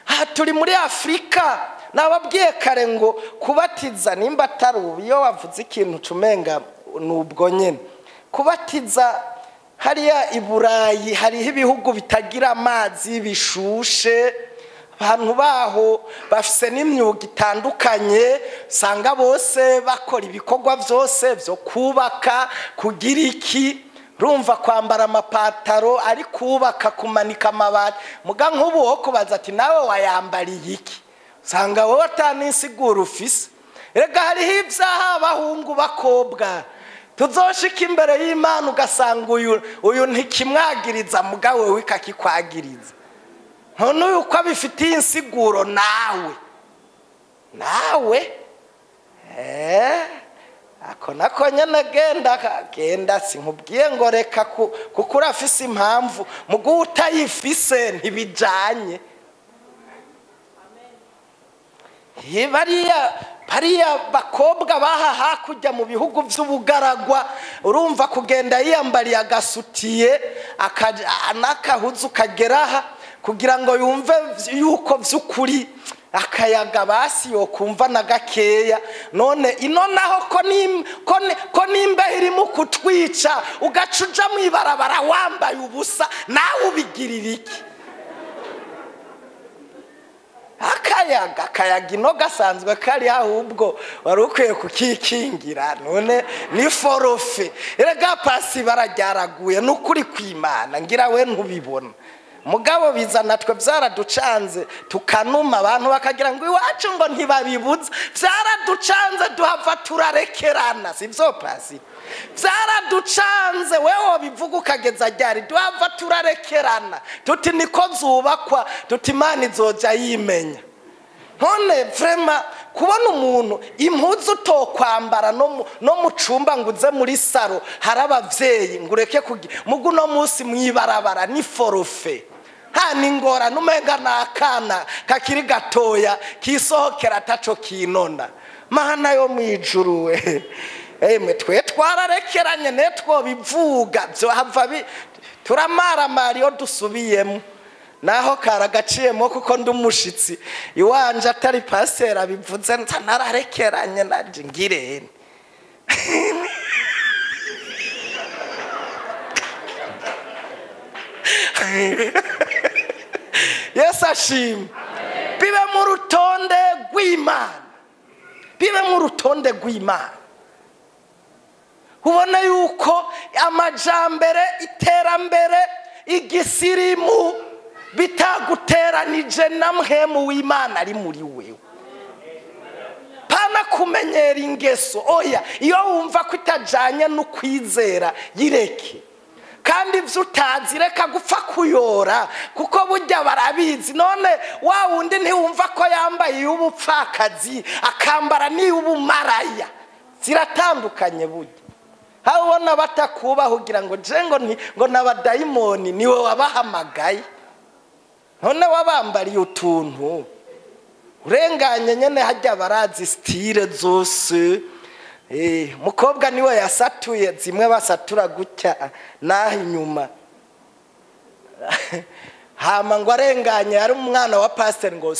Aha turi muri Afrika, nababwiye kare ngo kubatiza nimba atari ubu, iyo wavuze ikintu cumenga nubwo nyene. Kubatiza hariya i Burayi hariho ibihugu bitagira amazi bishushe, abantu baho bafise n'imyuga itandukanye, usanga bose bakora ibikorwa vyose vyo kubaka, kugira iki, rumva kwambara amapataro ari kubaka, kumanika amabati. Muga nk'ubu wo kubaza ati nawe wayambariye iki, usanga wowe ataninsiguro ufise. Rega hariho ibyaha abahungu bakobwa tuzoshika imbere y'Imana ugasanga uyu ntikimwagiriza mugabo wewe ikakikwagiriza. None uyu uko abifitiye insiguro nawe ako nako nyene genda sinkubwiye ngo reka kuko urafise impamvu mugu utayifise ntibijanye. Bariya bakobwa baha hakurya mu bihugu vy'ubugaragwa, urumva kugenda yiyambariye agasutiye n'akahuzu kageraha kugira ngo yumve yuko vy'ukuri akayaga basi yokumva na gakeya. None ino naho ko nimbeho irimo kutwica ugaca uja mw'ibarabara wambaye ubusa, nawe ubigirira iki? Akayaga ino gasanzwe kari ahubwo wari ukwiye kukikingira. None ni forofe. Erega pasi bararyaraguye n'ukuri kw'Imana, ngira we ntubibona. Mugabo bizana twe byaraducanze tukanuma abantu bakagira ngo iwacu ngo ntibabibuze. Byaraducanze duhava turarekerana, sivyo pasi? Byaraducanze wewe bivuga ukageza ryari, duhava turarekerana tuti niko zubakwa, tuti Imana izoja yimenya. None vrema kubona umuntu impuzu utokwambara no mu cumba ngo uze muri saro hari abavyeyi ngo ureke mugu no munsi mwibarabara ni forofe. Ha ningora numenga nakana kakiri gatoya kisohokera ataco kinona. Mana yo mwijuru we. Emwe twe twararekeranye netwo bivuga byo hava turamaramara iyo dusubiyemo. Naho karagaciyemo kuko ndi umushitsi iwanje atari pasera bivuze nararekeranye naje ngirene. Yesu ashimwe. Bibe mu rutonde rw'Imana. Bibe mu rutonde rw'Imana. Ubona yuko amajambere, iterambere, igisirimu bitaguteranije na mpemu w'Imana ari muri wewe. Pana kumenyera ingeso, oya, iyo wumva ko itajanye no kwizera yireke. Kandi ivyo utazi reka gupfa kuyora kuko burya barabizi. None wa wundi ntiwumva ko yambaye iy'ubupfakazi akambara n'iy'ubumaraya, ziratandukanye burya. Habona batakubaho ugira ngo je ngo n'abadayimoni niwe wabahamagaye. None wabambariye utuntu urenganye nyene hajya barazi style zose. Mukobwa niwe yasatuye zimwe basatura gutya naho inyuma. Hama ngo arenganye ari umwana wa pastor ngo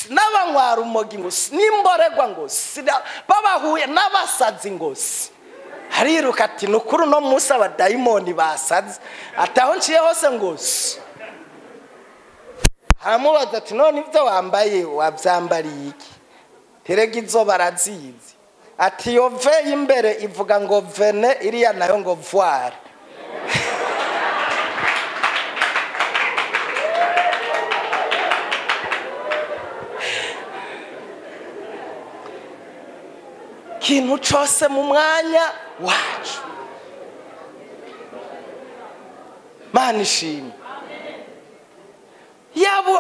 n'abanywara umogi ngo nimboregwa ngo babahuye n'abasazi ngo hariruka ati nukuru no munsi abadayimoni basaze ataho nciye hose ngo. Haramubaza ati none ivyo wambaye wavyambariye iki? Terega izo barazizi. Ati yo ve imbere ivuga ngo vene, iriya nayo ngo voire. Kintu cose mu mwanya wacu. Mana ishimwe.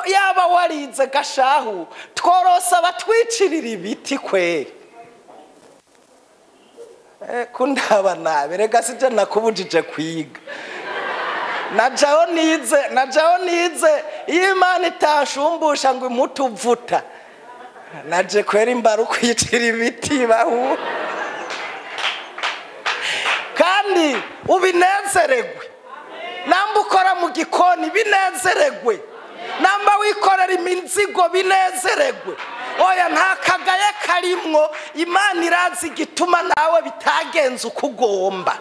Yaba warize gashahu tworosa batwicirira ibiti kweri. Kundaba nabi rega sije nakubujije kwiga. Najaho nize iyo Imana itashumbusha ngo imutuvuta. Naje kweri imbara kwicira ibiti bahu. Kandi ubinezeregwe. Namba ukora mu gikoni binezeregwe. Namba wikorera imizigo binezeregwe. Oya nta kagaye karimwo, Imana irazi igituma nawe bitagenze uko ugomba.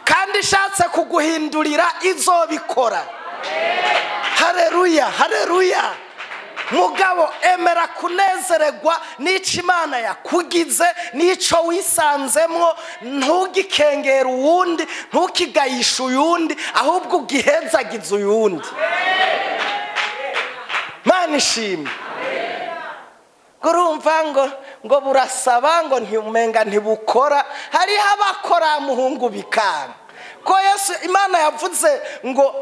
Kandi ishatse kuguhindurira izobikora. Haleluya, haleluya. Mugabo emera kunezeregwa n'ico Imana yakugize, n'ico wisanzemwo, ntugikengera uwundi, ntukigayisha uyundi, ahubwo ugihezagize uyundi. Mana ishimwe. Urumva ngo burasaba ngo ntiumenga ntibukora. Hariho abakora muhungu bikanga. Ko Yesu Imana yavuze ngo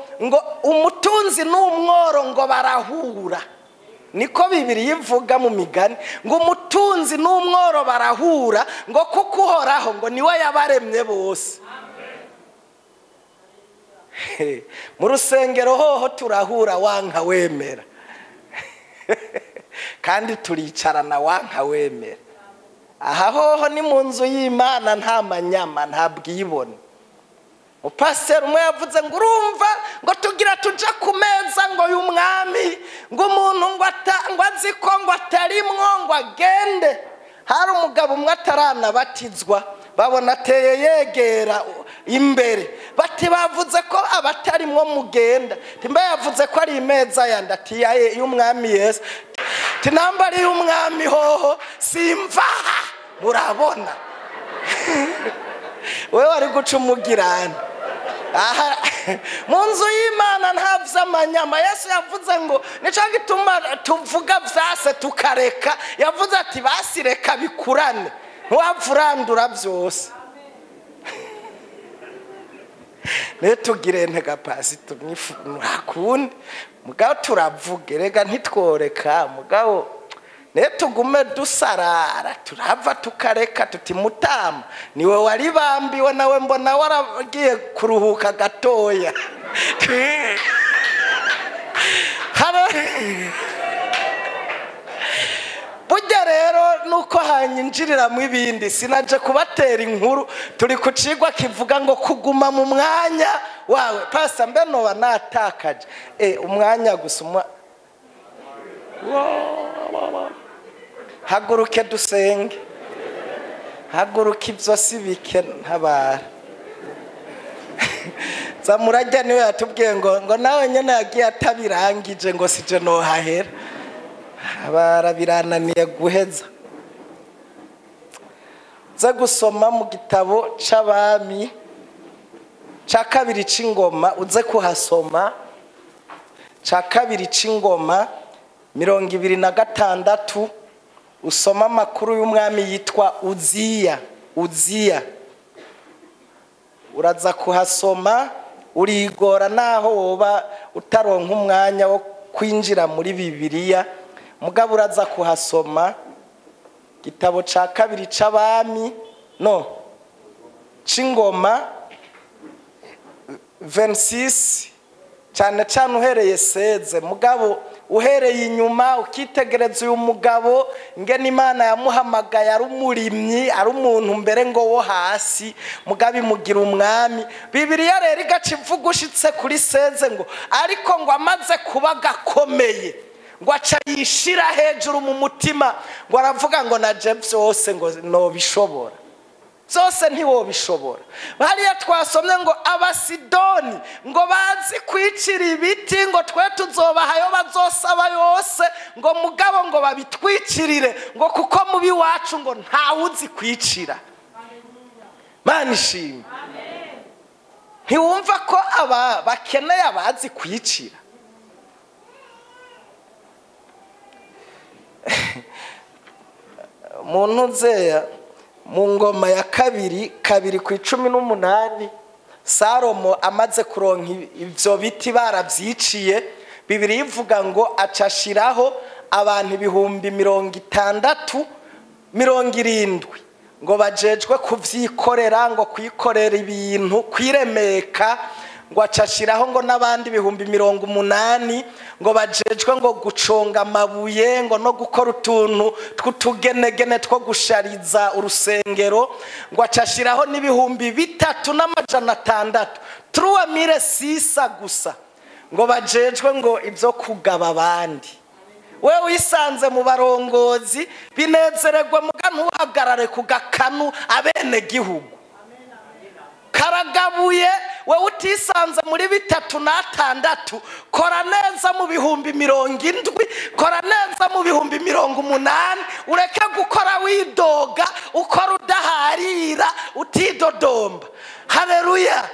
umutunzi n'umworo ngo barahura. Niko Bibiri ivuga mu migani ngo umutunzi n'umworo barahura, ngo kuko Uhoraho ngo niwe yabaremye bose. Mu rusengero hoho turahura wanka wemera. Kandi turicarana wanka wemera. Aha hoho ni mu nzu y'Imana, nta manyama, nta bwibone. Upasiteri umwe yavuze ngo urumva ngo tugira tuja ku meza ngo y'umwami, ngo umuntu ngo azi ko ngo atarimwo ngo agende. Hari umugabo umwe ataranabatizwa, babona ateye yegera imbere, bati bavuze ko abatarimwo mugenda. Timba yavuze ko ari imeza yandi, ati y'umwami Yesu. Tinamba ari y'umwami hoho simvaha, murabona. Wewe wari guca umugirana. Aha mu nzu y'Imana nta vy'amanyama. Yesu yavuze ngo nico gituma tuvuga vyase tukareka. Yavuze ati basireka bikurane, ntiwavurandura byose. Netugire ntega pasi tumwifunakundi mugabo turavuge, rega ntitworeka mugabo netugume dusarara, turava tukareka tuti mutama niwe wari bambiwe, nawe mbona waragiye kuruhuka gatoya. Burya rero nuko hanyinjirira mu ibindi, sinaje kubatera inkuru, turi ku cigwa kivuga ngo kuguma mu mwanya wawe. Pastor mbe noba natakaje umwanya gusa. Haguruke dusenge, haguruke ibyo si bike ntabara. Zamurajya niwe yatubwiye ngo nawe nyene yagiye atabirangije ngo sije nohahera. Abara birananiye guheza. Za gusoma mu gitabo c'abami ca kabiri c'ingoma, uze kuhasoma ca kabiri c'ingoma 26, usoma amakuru y'umwami yitwa Uziya. Uziya uraza kuhasoma, urigora naho woba utaronka umwanya wo kwinjira muri Bibiliya, mugabo uraza kuhasoma gitabo ca kabiri c'abami no c'ingoma 26, cyane cyane uhereye 16, mugabo uhereye inyuma ukitegereza uyu mugabo ingene Imana yamuhamagaye ari umurimyi, ari umuntu mbere ngo wo hasi, mugabo imugira umwami. Bibiliya rero igaca ivuga ushitse kuri 16 ngo ariko ngo amaze kuba gakomeye, ngo aca yishira hejuru mu mutima, ngo aravuga ngo naje byose ngo nobishobora. Zose ntiwobishobora. Hariya twasomye ngo abasidoni ngo bazi kwicira ibiti, ngo twe tuzobahayo bazosaba yose, ngo mugabo ngo babitwicirire, ngo kuko mubi wacu ngo ntawuzi kwicira. Mana ishimwe. Ntiwumva ko aba bakeneye abazi kwicira? Muntu nzeya mu ngoma ya kabiri 2:18, Salomo amaze kuronka ivyo biti baravyiciye, Bibiri ivuga ngo acashiraho abantu 60,000 70 ngo bajejwe kuvyikorera, ngo kwikorera ibintu, kwiremeka, ngo acashiraho ngo n'abandi 80,000 ngo bajejwe ngo guconga amabuye, ngo no gukora utuntu tw'utugenegene two gushariza urusengero, ngo acashiraho n'3,600 3600 gusa ngo bajejwe ngo ibyo kugaba abandi. We wisanze mu barongozi binezererwe, muga ntuhagarare ku gakanu abene gihugu karagabuye. We utisanze muri 3 na 6, kora neza mu 70,000, kora neza mu 80,000, ureke gukora widoga, ukora udaharira, utidodomba. Haleluya.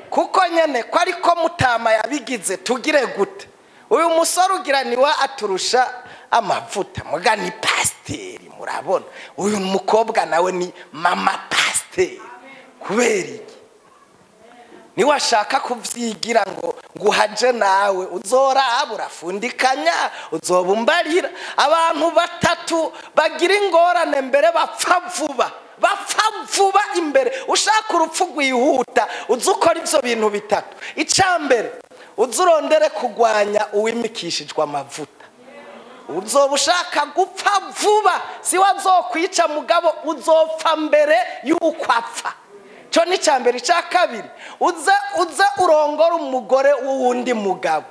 Kuko nyene ko ariko mutama yabigize, tugire gute? Uyu musore ugira niwe aturusha amavuta, muga ni pasiteri. Murabona uyu mukobwa nawe ni mama pasiteri. Kubera iki? Niwe ashaka kuvyigira ngo nguhaje nawe uzoraba urafundikanya, uzobumbarira. Abantu batatu bagira ingorane mbere bapfa vuba, bapfa vuba imbere. Ushaka urupfu rwihuta uze ukora ivyo bintu bitatu. Ica mbere, uzurondere kugwanya uwimikishijwe amavuta. Uzoba ushaka gupfa vuba, si wazokwica mugabo uzopfa mbere y'uko apfa. Cyo ni cya mbere. Icya kabiri, uze urongora umugore w'uwundi mugabo,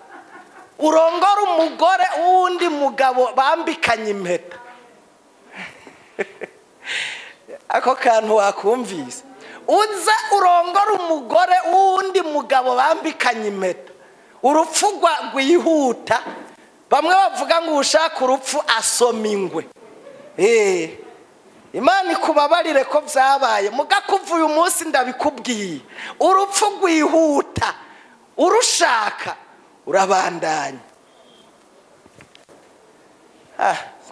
urongora umugore w'uwundi mugabo bambikanye impeta. Ako kantu wakumvise. Uze urongora umugore w'uwundi mugabo bambikanye impeta, urupfu rwihuta. Bamwe bavuga ngo ushaka urupfu asoma ingwe. Imana ikubabarire ko vyabaye, muga kuva uyu munsi ndabikubwiye, urupfu rwihuta urushaka urabandanya.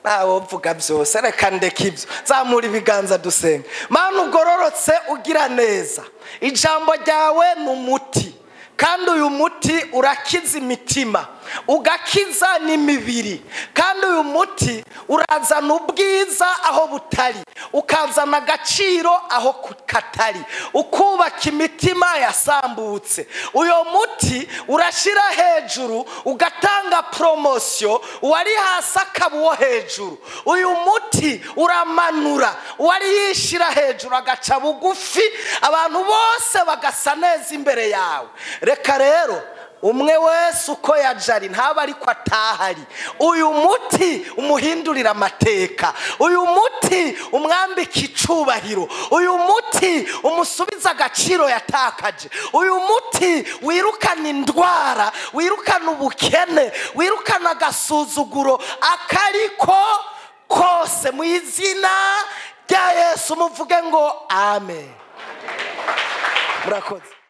Ntawovuga byose, reka ndeke ibyo. Zamura ibiganza dusenga. Mana ugororotse ugira neza, ijambo ryawe ni umuti, kandi uyu muti urakiza imitima, ugakiza n'imibiri, kandi uyu muti urazana ubwiza aho butari, ukazana agaciro aho katari, ukubaka imitima yasambutse. Uyu muti urashira hejuru, ugatanga promosiyo, uwari hasi akaba uwo hejuru. Uyu muti uramanura, uwari yishira hejuru agaca bugufi, abantu bose bagasa neza imbere yawe. Reka rero umwe wese uko yajari ntaba ariko atahari, uyu muti umuhindurira amateka, uyu muti umwambika icubahiro, uyu muti umusubiza agaciro yatakaje, uyu muti wirukana indwara, wirukana ubukene, wirukana agasuzuguro akariko kose, mu izina rya Yesu muvuge ngo amen. Murakoze.